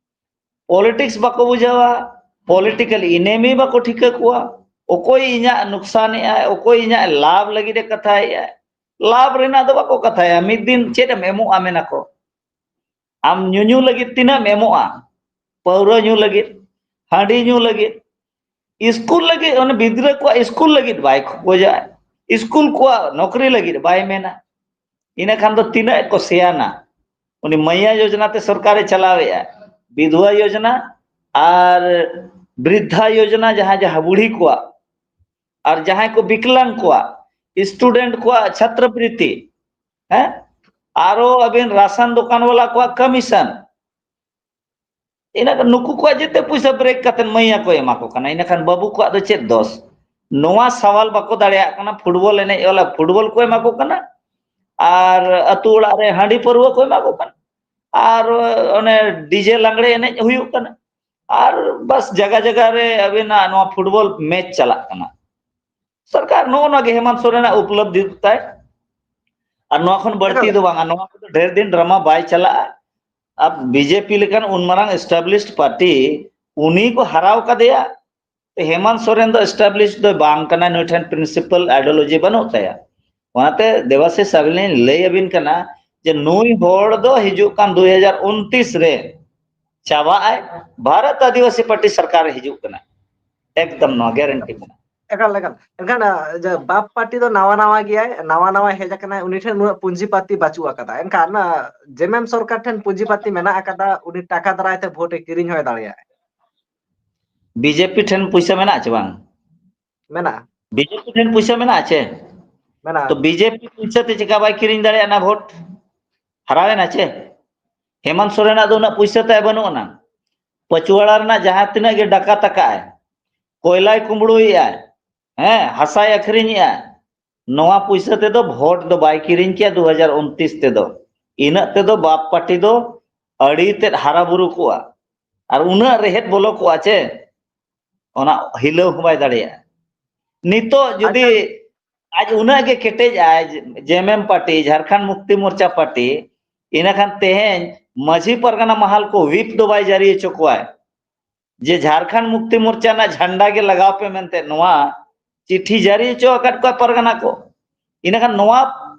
ᱯᱚᱞᱤᱴᱤᱠᱥ ᱵᱟᱠᱚ ᱵᱩᱡᱷᱟᱹᱣᱟ, ᱯᱚᱞᱤᱴᱤᱠᱟᱞ ᱤᱱᱮᱢᱤ ᱵᱟᱠᱚ ᱴᱷᱤᱠᱟᱹ ᱠᱚᱣᱟ, ᱚᱠᱚᱭ ᱤᱧᱟᱹᱜ ᱱᱩᱠᱥᱟᱱᱮᱜᱼᱟᱭ, ᱚᱠᱚᱭ ᱤᱧᱟᱹᱜ ᱞᱟᱵᱷ ᱞᱟᱹᱜᱤᱫ ᱮ ᱠᱟᱛᱷᱟᱭᱮᱜᱼᱟᱭ᱾ ᱞᱟᱵᱷ ᱨᱮᱱᱟᱜ ᱫᱚ ᱵᱟᱠᱚ ᱠᱟᱛᱷᱟᱭᱟ, ᱢᱤᱫ ᱫᱤᱱ ᱪᱮᱫ ᱮᱢ ᱮᱢᱚᱜᱼᱟ ᱢᱮᱱᱟᱠᱚ᱾ ᱟᱢ ᱧᱩᱧᱩ ᱞᱟᱹᱜᱤᱫ ᱛᱤᱱᱟᱹᱜ ᱮᱢ ᱮᱢᱚᱜᱼᱟ? ᱯᱟᱹᱣᱨᱟᱹ ᱧᱩ ᱞᱟᱹᱜᱤᱫ, ᱦᱟᱺᱰᱤ ᱧᱩ ᱞᱟᱹᱜᱤᱫ, ᱥᱠᱩᱞ ᱞᱟᱹᱜᱤᱫ, ᱚᱱᱮ ᱜᱤᱫᱽᱨᱟᱹ ᱠᱚᱣᱟᱜ ᱥᱠᱩᱞ ᱞᱟᱹᱜᱤᱫ ᱵᱟᱭ ᱠᱷᱚᱡᱟ, ᱥᱠᱩᱞ ᱠᱚᱣᱟᱜ ᱱᱚᱠᱨᱤ ᱞᱟᱹᱜᱤᱫ ᱵᱟᱭ ᱢᱮᱱᱟ᱾ ᱤᱱᱟᱹ ᱠᱷᱟᱱ ᱫᱚ ᱛᱤᱱᱟᱹᱜ ᱠᱚ ᱥᱮᱭᱟᱱᱟ? ᱩᱱᱤ ᱢᱟᱭᱭᱟ ᱭᱳᱡᱚᱱᱟ ᱛᱮ ᱥᱚᱨᱠᱟᱨᱮ ᱪᱟᱞᱟᱣᱮᱫᱼᱟ, ᱵᱤᱫᱷᱣᱟ ᱭᱳᱡᱚᱱᱟ ᱟᱨ ᱵᱨᱤᱫᱽᱫᱷᱟ ᱭᱳᱡᱚᱱᱟ, ᱡᱟᱦᱟᱸ ᱡᱟᱦᱟᱸ ᱵᱩᱲᱦᱤ ᱠᱚᱣᱟᱜ ᱟᱨ ᱡᱟᱦᱟᱸᱭ ᱠᱚ ᱵᱤᱠᱞᱟᱝ ᱠᱚᱣᱟᱜ, student ᱠᱚᱣᱟᱜ ᱪᱷᱟᱛᱨᱚ ᱵᱨᱤᱛᱤ, ᱦᱮᱸ, ᱟᱨᱚ ᱟᱹᱵᱤᱱ ᱨᱟᱥᱚᱱ ᱫᱚᱠᱟᱱ ᱵᱟᱞᱟ ᱠᱚᱣᱟᱜ commission, ᱤᱱᱟᱹ ᱱᱩᱠᱩ ᱠᱚᱣᱟᱜ ᱡᱮᱛᱮ ᱯᱩᱭᱥᱟᱹ break ᱠᱟᱛᱮ ᱢᱟᱹᱭᱟ ᱠᱚ ᱮᱢᱟ ᱠᱚ ᱠᱟᱱᱟ᱾ ᱤᱱᱟᱹᱠᱷᱟᱱ ᱵᱟᱹᱵᱩ ᱠᱚᱣᱟᱜ ᱫᱚ ᱪᱮᱫ ᱫᱚᱥ? ᱱᱚᱣᱟ ᱥᱟᱣᱟᱞ ᱵᱟᱠᱚ ᱫᱟᱲᱮᱭᱟᱜ ᱠᱟᱱᱟ᱾ ᱯᱷᱩᱴᱵᱚᱞ ᱮᱱᱮᱡ ᱵᱟᱞᱟ ᱯᱷᱩᱴᱵᱚᱞ ᱠᱚ ᱮᱢᱟ ᱠᱚ ᱠᱟᱱᱟ, ᱟᱨ ᱟᱹᱛᱩ ᱚᱲᱟᱜ ᱨᱮ ᱦᱟᱺᱰᱤ ᱯᱟᱹᱨᱣᱟᱹ ᱠᱚ ᱮᱢᱟ ᱠᱚ ᱠᱟᱱᱟ, ᱟᱨ ᱚᱱᱮ DJ ᱞᱟᱜᱽᱲᱮ ᱮᱱᱮᱡ ᱦᱩᱭᱩᱜ ᱠᱟᱱᱟ, ᱟᱨ ᱵᱟᱥ ᱡᱟᱭᱜᱟ ᱡᱟᱭᱜᱟ ᱨᱮ ᱟᱹᱵᱤᱱᱟᱜ ᱱᱚᱣᱟ ᱯᱷᱩᱴᱵᱚᱞ match ᱪᱟᱞᱟᱜ ᱠᱟᱱᱟ᱾ ᱥᱚᱨᱠᱟᱨ ᱱᱚᱜᱼᱚ ᱱᱚᱣᱟ ᱜᱮ ᱦᱮᱢᱟᱱᱛ ᱥᱚᱨᱮᱱᱟᱜ ᱩᱯᱞᱚᱵᱽᱫᱷᱤ ᱛᱟᱭ᱾ ᱟᱨ ᱱᱚᱣᱟ ᱠᱷᱚᱱ ᱵᱟᱹᱲᱛᱤ ᱮᱠᱟᱞ᱾ ᱫᱚ ᱵᱟᱝᱟ, ᱱᱚᱣᱟ ᱠᱚᱫᱚ ᱰᱷᱮᱨ ᱫᱤᱱ drama ᱵᱟᱭ ᱪᱟᱞᱟᱜᱼᱟ᱾ ᱟᱨ BJP ᱞᱮᱠᱟᱱ ᱩᱱ ᱢᱟᱨᱟᱝ established party, ᱩᱱᱤ ᱠᱚ ᱦᱟᱨᱟᱣ ᱠᱟᱫᱮᱭᱟ᱾ ᱦᱮᱢᱟᱱᱛ ᱥᱚᱨᱮᱱ ᱫᱚ established ᱫᱚ ᱵᱟᱝ ᱠᱟᱱᱟ, ᱱᱩᱭ ᱴᱷᱮᱱ principle ideology ᱵᱟᱹᱱᱩᱜ ᱛᱟᱭᱟ᱾ ᱚᱱᱟᱛᱮ ᱫᱮᱵᱟᱥᱤᱥ ᱟᱹᱵᱤᱱ ᱞᱤᱧ ᱞᱟᱹᱭ ᱟᱹᱵᱤᱱ ᱠᱟᱱᱟ ᱡᱮ ᱱᱩᱭ ᱦᱚᱲ ᱫᱚ ᱦᱤᱡᱩᱜ ᱠᱟᱱ ᱫᱩᱭ ᱦᱟᱡᱟᱨ ᱩᱱᱛᱤᱥ ᱨᱮ ᱪᱟᱵᱟᱜ ᱟᱭ, ᱵᱷᱟᱨᱚᱛ ᱟᱹᱫᱤᱵᱟᱹᱥᱤ ᱯᱟᱨᱴᱤ ᱥᱚᱨᱠᱟᱨ ᱨᱮ ᱦᱤᱡᱩᱜ ᱠᱟᱱᱟ, ᱮᱠᱫᱚᱢ ᱱᱚᱣᱟ guarantee ᱢᱮᱱᱟᱜᱼᱟ᱾ ᱮᱠᱟᱞ, ᱮᱠᱟᱞ᱾ ᱮᱱᱠᱷᱟᱱ, ᱟ, ᱡᱮ ᱵᱟᱯ ᱯᱟᱨᱴᱤ ᱫᱚ ᱱᱟᱣᱟ ᱱᱟᱣᱟ ᱜᱮᱭᱟᱭ, ᱱᱟᱣᱟ ᱱᱟᱣᱟ ᱦᱮᱡ ᱟᱠᱟᱱᱟᱭ, ᱩᱱᱤ ᱴᱷᱮᱱ ᱩᱱᱟᱹᱜ ᱯᱩᱸᱡᱤ ᱯᱟᱹᱛᱤ ᱵᱟᱹᱪᱩᱜ ᱟᱠᱟᱫᱟ᱾ ᱮᱱᱠᱷᱟᱱ, ᱟ, ᱡᱮᱢᱮᱢ ᱥᱚᱨᱠᱟᱨ ᱴᱷᱮᱱ ᱯᱩᱸᱡᱤ ᱯᱟᱹᱛᱤ ᱢᱮᱱᱟᱜ ᱟᱠᱟᱫᱟ, ᱩᱱᱤ ᱴᱟᱠᱟ ᱫᱟᱨᱟᱭ ᱛᱮ ᱵᱷᱳᱴ ᱮ ᱠᱤᱨᱤᱧ ᱦᱚᱸᱭ ᱫᱟᱲᱮᱭᱟᱜᱼᱟ᱾ BJP ᱴᱷᱮᱱ ᱯᱩᱭᱥᱟᱹ ᱢᱮᱱᱟᱜᱼᱟ ᱪᱮ ᱵᱟᱝ? ᱢᱮᱱᱟᱜᱼᱟ᱾ BJP ᱴᱷᱮᱱ ᱯᱩᱭᱥᱟᱹ ᱢᱮᱱᱟᱜᱼᱟ ᱪᱮ? ᱢᱮᱱᱟᱜᱼᱟ᱾ ᱛᱚ BJP ᱯᱩᱭᱥᱟᱹ ᱛᱮ ᱪᱮᱠᱟ ᱵᱟᱭ ᱠᱤᱨᱤᱧ ᱫᱟᱲᱮᱭᱟᱜᱼᱟ ᱚᱱᱟ ᱵᱷᱳᱴ? ᱦᱟᱨᱟᱣᱮᱱᱟ ᱪᱮ? ᱦᱮᱢᱟᱱᱛ ᱥᱚᱨᱮᱱᱟᱜ ᱫᱚ ᱩᱱᱟᱹᱜ ᱯᱩᱭᱥᱟᱹ ᱛᱟᱭ ᱵᱟᱹᱱᱩᱜ ᱟᱱᱟ᱾ ᱯᱟᱹᱪᱩᱣᱟᱲᱟ ᱨᱮᱱᱟᱜ ᱡᱟᱦᱟᱸ ᱛᱤᱱᱟᱹᱜ ᱜᱮ ᱰᱟᱠᱟᱛ ᱟᱠᱟᱜᱼᱟᱭ, ᱠᱚᱭᱞᱟᱭ ᱠᱩᱢᱵᱽᱲᱩᱭᱮᱫᱼᱟᱭ, ᱦᱮᱸ, ᱦᱟᱥᱟᱭ ᱟᱹᱠᱷᱨᱤᱧᱮᱜᱼᱟ, ᱱᱚᱣᱟ ᱯᱩᱭᱥᱟᱹ ᱛᱮᱫᱚ ᱵᱷᱳᱴ ᱫᱚ ᱵᱟᱭ ᱠᱤᱨᱤᱧ ᱠᱮᱭᱟ ᱫᱩ ᱦᱟᱡᱟᱨ ᱩᱱᱛᱤᱥ ᱛᱮᱫᱚ᱾ ᱤᱱᱟᱹᱜ ᱛᱮᱫᱚ ᱵᱟᱯ ᱯᱟᱨᱴᱤ ᱫᱚ ᱟᱹᱰᱤ ᱛᱮᱫ ᱦᱟᱨᱟ ᱵᱩᱨᱩ ᱠᱚᱜᱼᱟ᱾ ᱟᱨ ᱩᱱᱟᱹᱜ ᱨᱮᱦᱮᱫ ᱵᱚᱞᱚ ᱠᱚᱜᱼᱟ ᱪᱮ, ᱚᱱᱟ ᱦᱤᱞᱟᱹᱣ ᱦᱚᱸ ᱵᱟᱭ ᱫᱟᱲᱮᱭᱟᱜᱼᱟ᱾ ᱱᱤᱛᱚᱜ ᱡᱩᱫᱤ ᱟᱪᱪᱷᱟ᱾ ᱟᱡ ᱩᱱᱟᱹᱜ ᱜᱮ ᱠᱮᱴᱮᱡ ᱟᱭ, JMM party, Jharkhand Mukti Morcha party, ᱤᱱᱟᱹᱠᱷᱟᱱ ᱛᱮᱦᱮᱧ ᱢᱟᱹᱡᱷᱤ ᱯᱟᱨᱜᱟᱱᱟ ᱢᱟᱦᱟᱞ ᱠᱚ whip ᱫᱚ ᱵᱟᱭ ᱡᱟᱹᱨᱤ ᱦᱚᱪᱚ ᱠᱚᱣᱟᱭ ᱡᱮ ᱡᱷᱟᱲᱠᱷᱚᱸᱰ ᱢᱩᱠᱛᱤ ᱢᱳᱨᱪᱟ ᱨᱮᱱᱟᱜ ᱡᱷᱟᱱᱰᱟ ᱜᱮ ᱞᱟᱜᱟᱣ ᱯᱮ ᱢᱮᱱᱛᱮ᱾ ᱱᱚᱣᱟ ᱪᱤᱴᱷᱤ ᱡᱟᱹᱨᱤ ᱦᱚᱪᱚ ᱟᱠᱟᱫ ᱠᱚᱣᱟ ᱯᱟᱨᱜᱟᱱᱟ ᱠᱚ᱾ ᱤᱱᱟᱹᱠᱷᱟᱱ ᱱᱚᱣᱟ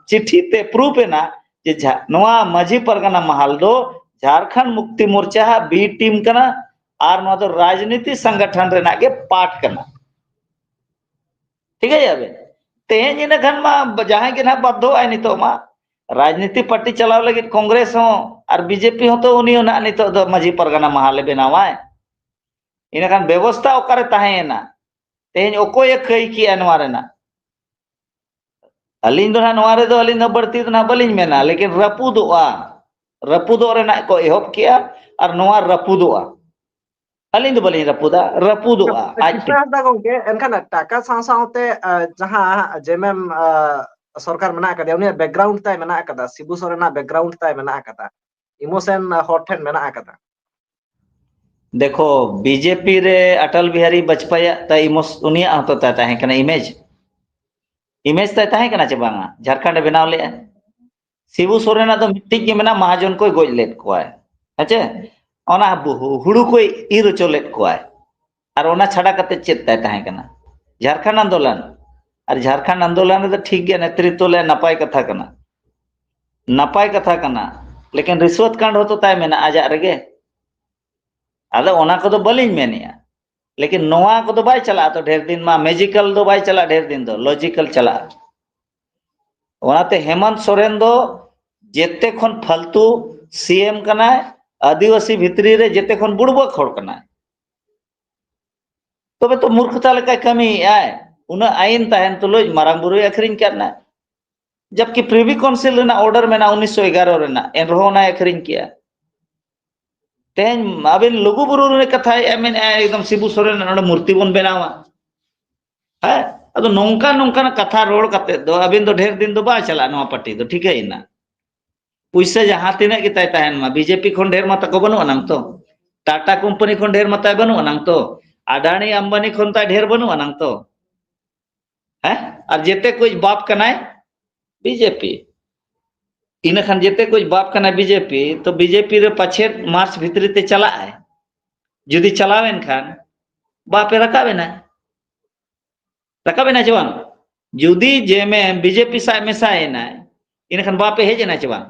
ᱪᱤᱴᱷᱤ ᱛᱮ proof ᱮᱱᱟ ᱡᱮ ᱡᱷᱟ-, ᱱᱚᱣᱟ ᱢᱟᱹᱡᱷᱤ ᱯᱟᱨᱜᱟᱱᱟ ᱢᱟᱦᱟᱞ ᱫᱚ ᱡᱷᱟᱲᱠᱷᱚᱸᱰ ᱢᱩᱠᱛᱤ ᱢᱳᱨᱪᱟ ᱦᱟᱜ B team ᱠᱟᱱᱟ, ᱟᱨ ᱱᱚᱣᱟ ᱫᱚ ᱨᱟᱡᱽᱱᱤᱛᱤ ᱥᱚᱝᱜᱚᱴᱷᱚᱱ ᱨᱮᱱᱟᱜ ᱜᱮ part ᱠᱟᱱᱟ᱾ ᱴᱷᱤᱠᱟᱹᱭᱮᱫᱼᱟ ᱵᱮᱱ? ᱛᱮᱦᱮᱧ ᱤᱱᱟᱹ ᱠᱷᱟᱱ ᱢᱟ ᱡᱟᱦᱟᱸᱭ ᱜᱮ ᱱᱟᱦᱟᱜ ᱵᱟᱫᱽᱫᱷᱚᱜ ᱟᱭ ᱱᱤᱛᱚᱜ ᱢᱟ, ᱨᱟᱡᱽᱱᱤᱛᱤ ᱯᱟᱨᱴᱤ ᱪᱟᱞᱟᱣ ᱞᱟᱹᱜᱤᱫ ᱠᱚᱝᱜᱨᱮᱥ ᱦᱚᱸ ᱟᱨ BJP ᱦᱚᱸ ᱛᱚ ᱩᱱᱤ ᱦᱚᱸ ᱱᱟᱦᱟᱜ ᱱᱤᱛᱚᱜ ᱫᱚ ᱢᱟᱹᱡᱷᱤ ᱯᱟᱨᱜᱟᱱᱟ ᱢᱟᱦᱟᱞᱮ ᱵᱮᱱᱟᱣᱟᱭ᱾ ᱤᱱᱟᱹᱠᱷᱟᱱ ᱵᱮᱵᱚᱥᱛᱷᱟ ᱚᱠᱟᱨᱮ ᱛᱟᱦᱮᱸᱭᱮᱱᱟ? ᱛᱮᱦᱮᱧ ᱚᱠᱚᱭᱮ ᱠᱷᱟᱹᱭ ᱠᱮᱜᱼᱟ ᱱᱚᱣᱟ ᱨᱮᱱᱟᱜ? ᱟᱹᱞᱤᱧ ᱫᱚ ᱱᱟᱦᱟᱜ ᱱᱚᱣᱟ ᱨᱮᱫᱚ ᱟᱹᱞᱤᱧ ᱫᱚ ᱵᱟᱹᱲᱛᱤ ᱫᱚ ᱱᱟᱦᱟᱜ ᱵᱟᱹᱞᱤᱧ ᱢᱮᱱᱟ, ᱞᱮᱠᱤᱱ ᱨᱟᱹᱯᱩᱫᱚᱜᱼᱟ᱾ ᱨᱟᱹᱯᱩᱫᱚᱜ ᱨᱮᱱᱟᱜ ᱠᱚ ᱮᱦᱚᱵ ᱠᱮᱜᱼᱟ ᱟᱨ ᱱᱚᱣᱟ ᱨᱟᱹᱯᱩᱫᱚᱜᱼᱟ᱾ ᱟᱹᱞᱤᱧ ᱫᱚ ᱵᱟᱹᱞᱤᱧ ᱨᱟᱹᱯᱩᱫᱟ, ᱨᱟᱹᱯᱩᱫᱚᱜᱼᱟ ᱟᱡ ᱛᱮ᱾ ᱠᱨᱤᱥᱱᱟ ᱦᱟᱸᱥᱫᱟ ᱜᱚᱝᱠᱮ, ᱮᱱᱠᱷᱟᱱ ᱴᱟᱠᱟ ᱥᱟᱶ ᱥᱟᱶᱛᱮ, ᱟ, ᱡᱟᱦᱟᱸ ᱡᱮᱢᱮᱢ, ᱟ, ᱥᱚᱨᱠᱟᱨ ᱢᱮᱱᱟᱜ ᱟᱠᱟᱫᱮᱭᱟ, ᱩᱱᱤᱭᱟᱜ ᱵᱮᱠᱜᱨᱟᱣᱩᱱᱰ ᱛᱟᱭ ᱢᱮᱱᱟᱜ ᱟᱠᱟᱫᱟ, ᱥᱤᱵᱩ ᱥᱚᱨᱮᱱᱟᱜ ᱵᱮᱠᱜᱨᱟᱣᱩᱱᱰ ᱛᱟᱭ ᱢᱮᱱᱟᱜ ᱟᱠᱟᱫᱟ, ᱤᱢᱳᱥᱚᱱ, ᱟ, ᱦᱚᱲ ᱴᱷᱮᱱ ᱢᱮᱱᱟᱜ ᱟᱠᱟᱫᱟ᱾ ᱫᱮᱠᱷᱚ, ᱵᱤᱡᱮᱯᱤ ᱨᱮ ᱟᱴᱚᱞ ᱵᱤᱦᱟᱨᱤ ᱵᱟᱡᱽᱯᱮᱭᱤᱭᱟᱜ ᱛᱟᱭ ᱤᱢᱳᱥ-, ᱩᱱᱤᱭᱟᱜ ᱦᱚᱸᱛᱚ ᱛᱟᱭ ᱛᱟᱦᱮᱸ ᱠᱟᱱᱟ ᱤᱢᱮᱡᱽ᱾ ᱤᱢᱮᱡᱽ ᱛᱟᱭ ᱛᱟᱦᱮᱸ ᱠᱟᱱᱟ ᱪᱮ ᱵᱟᱝᱟ? ᱡᱷᱟᱲᱠᱷᱚᱸᱰ ᱮ ᱵᱮᱱᱟᱣ ᱞᱮᱜᱼᱟ᱾ ᱥᱤᱵᱩ ᱥᱚᱨᱮᱱᱟᱜ ᱫᱚ ᱢᱤᱫᱴᱤᱡ ᱜᱮ ᱢᱮᱱᱟᱜᱼᱟ, ᱢᱟᱦᱟᱡᱚᱱ ᱠᱚᱭ ᱜᱚᱡ ᱞᱮᱫ ᱠᱚᱣᱟᱭ, ᱦᱮᱸ ᱪᱮ? ᱚᱱᱟ ᱵᱩ-, ᱦᱩᱲᱩ ᱠᱚᱭ ᱤᱨ ᱦᱚᱪᱚ ᱞᱮᱫ ᱠᱚᱣᱟᱭ᱾ ᱟᱨ ᱚᱱᱟ ᱪᱷᱟᱰᱟ ᱠᱟᱛᱮ ᱪᱮᱫ ᱛᱟᱭ ᱛᱟᱦᱮᱸ ᱠᱟᱱᱟ? ᱡᱷᱟᱲᱠᱷᱚᱸᱰ ᱟᱱᱫᱳᱞᱚᱱ᱾ ᱟᱨ ᱡᱷᱟᱲᱠᱷᱚᱸᱰ ᱟᱱᱫᱳᱞᱚᱱ ᱨᱮᱫᱚ ᱴᱷᱤᱠ ᱜᱮ ᱱᱮᱛᱨᱤᱛᱵ ᱞᱮ, ᱱᱟᱯᱟᱭ ᱠᱟᱛᱷᱟ ᱠᱟᱱᱟ, ᱱᱟᱯᱟᱭ ᱠᱟᱛᱷᱟ ᱠᱟᱱᱟ, ᱞᱮᱠᱤᱱ ᱨᱤᱥᱣᱟᱹᱛ ᱠᱟᱸᱰ ᱦᱚᱸᱛᱚ ᱛᱟᱭ ᱢᱮᱱᱟᱜᱼᱟ ᱟᱡᱟᱜ ᱨᱮᱜᱮ᱾ ᱟᱫᱚ ᱚᱱᱟ ᱠᱚᱫᱚ ᱵᱟᱹᱞᱤᱧ ᱢᱮᱱᱮᱜᱼᱟ, ᱞᱮᱠᱤᱱ ᱱᱚᱣᱟ ᱠᱚᱫᱚ ᱵᱟᱭ ᱪᱟᱞᱟᱜᱼᱟ ᱛᱚ ᱰᱷᱮᱨ ᱫᱤᱱ ᱢᱟ, ᱢᱮᱡᱤᱠᱟᱞ ᱫᱚ ᱵᱟᱭ ᱪᱟᱞᱟᱜᱼᱟ ᱰᱷᱮᱨ ᱫᱤᱱ ᱫᱚ, ᱞᱚᱡᱤᱠᱟᱞ ᱪᱟᱞᱟᱜᱼᱟ᱾ ᱚᱱᱟᱛᱮ ᱦᱮᱢᱚᱱᱛ ᱥᱚᱨᱮᱱ ᱫᱚ ᱡᱮᱛᱮ ᱠᱷᱚᱱ ᱯᱷᱟᱞᱛᱩ ᱥᱤ ᱮᱢ ᱠᱟᱱᱟᱭ, ᱟᱹᱫᱤᱵᱟᱹᱥᱤ ᱵᱷᱤᱛᱨᱤ ᱨᱮ ᱡᱮᱛᱮ ᱠᱷᱚᱱ ᱵᱩᱲᱵᱚᱠ ᱦᱚᱲ ᱠᱟᱱᱟᱭ᱾ ᱛᱚᱵᱮ ᱛᱚ ᱢᱩᱨᱠᱷᱚᱛᱟ ᱞᱮᱠᱟᱭ ᱠᱟᱹᱢᱤᱭᱮᱫᱼᱟᱭ, ᱩᱱᱟᱹᱜ ᱟᱭᱤᱱ ᱛᱟᱦᱮᱱ ᱛᱩᱞᱩᱡ ᱢᱟᱨᱟᱝ ᱵᱩᱨᱩᱭ ᱟᱹᱠᱷᱨᱤᱧ ᱠᱟᱫ ᱱᱟ᱾ ᱡᱟᱵᱠᱤ ᱯᱨᱤᱵᱷᱤ ᱠᱟᱣᱩᱱᱥᱤᱞ ᱨᱮᱱᱟᱜ ᱚᱨᱰᱟᱨ ᱢᱮᱱᱟᱜᱼᱟ ᱩᱱᱤᱥᱥᱚ ᱮᱜᱟᱨᱚ ᱨᱮᱱᱟᱜ, ᱮᱱᱨᱮᱦᱚᱸ ᱚᱱᱟᱭ ᱟᱹᱠᱷᱨᱤᱧ ᱠᱮᱜᱼᱟ᱾ ᱛᱮᱦᱮᱧ ᱟᱵᱤᱱ ᱞᱩᱜᱩ ᱵᱩᱨᱩ ᱨᱮ ᱠᱟᱛᱷᱟᱭᱮᱫᱼᱟ, ᱢᱮᱱᱮᱫᱼᱟ ᱮᱠᱫᱚᱢ ᱥᱤᱵᱩ ᱥᱚᱨᱮᱱ ᱱᱚᱰᱮ ᱢᱩᱨᱛᱤ ᱵᱚᱱ ᱵᱮᱱᱟᱣᱟ᱾ ᱦᱮᱸ, ᱟᱫᱚ ᱱᱚᱝᱠᱟ ᱱᱚᱝᱠᱟᱱᱟᱜ ᱠᱟᱛᱷᱟ ᱨᱚᱲ ᱠᱟᱛᱮ ᱫᱚ ᱟᱵᱤᱱ ᱫᱚ ᱰᱷᱮᱨ ᱫᱤᱱ ᱫᱚ ᱵᱟᱭ ᱪᱟᱞᱟᱜᱼᱟ ᱱᱚᱣᱟ ᱯᱟᱨᱴᱤ ᱫᱚ, ᱴᱷᱤᱠᱟᱹᱭᱮᱱᱟ? ᱯᱩᱭᱥᱟᱹ ᱡᱟᱦᱟᱸ ᱛᱤᱱᱟᱹᱜ ᱜᱮ ᱛᱟᱭ ᱛᱟᱦᱮᱱ ᱢᱟ, ᱵᱤᱡᱮᱯᱤ ᱠᱷᱚᱱ ᱰᱷᱮᱨ ᱢᱟ ᱛᱟᱠᱚ ᱵᱟᱹᱱᱩᱜ ᱟᱱᱟᱝ ᱛᱚ, ᱴᱟᱴᱟ ᱠᱳᱢᱯᱟᱱᱤ ᱠᱷᱚᱱ ᱰᱷᱮᱨ ᱢᱟ ᱛᱟᱭ ᱵᱟᱹᱱᱩᱜ ᱟᱱᱟᱝ ᱛᱚ, ᱟᱰᱟᱱᱤ ᱟᱢᱵᱟᱱᱤ ᱠᱷᱚᱱ ᱛᱟᱭ ᱰᱷᱮᱨ ᱵᱟᱹᱱᱩᱜ ᱟᱱᱟᱝ ᱛᱚ᱾ ᱦᱮᱸ, ᱟᱨ ᱡᱮᱛᱮ ᱠᱚᱭᱤᱡ ᱵᱟᱯ ᱠᱟᱱᱟᱭ ᱵᱤᱡᱮᱯᱤ᱾ ᱤᱱᱟᱹ ᱠᱷᱟᱱ ᱡᱮᱛᱮ ᱠᱚᱭᱤᱡ ᱵᱟᱯ ᱠᱟᱱᱟᱭ ᱵᱤᱡᱮᱯᱤ, ᱛᱚ ᱵᱤᱡᱮᱯᱤ ᱨᱮ ᱯᱟᱪᱷᱮᱫ ᱢᱟᱨᱪ ᱵᱷᱤᱛᱨᱤ ᱛᱮ ᱪᱟᱞᱟᱜ ᱟᱭ᱾ ᱡᱩᱫᱤ ᱪᱟᱞᱟᱣ ᱮᱱ ᱠᱷᱟᱱ ᱵᱟᱯᱮ ᱨᱟᱠᱟᱵ ᱮᱱᱟ, ᱨᱟᱠᱟᱵ ᱮᱱᱟ ᱪᱮ ᱵᱟᱝ? ᱡᱩᱫᱤ ᱡᱮᱢᱮ ᱵᱤᱡᱮᱯᱤ ᱥᱟᱶ ᱢᱮᱥᱟᱭᱮᱱᱟᱭ, ᱤᱱᱟᱹ ᱠᱷᱟᱱ ᱵᱟᱯᱮ ᱦᱮᱡ ᱮᱱᱟ ᱪᱮ ᱵᱟᱝ?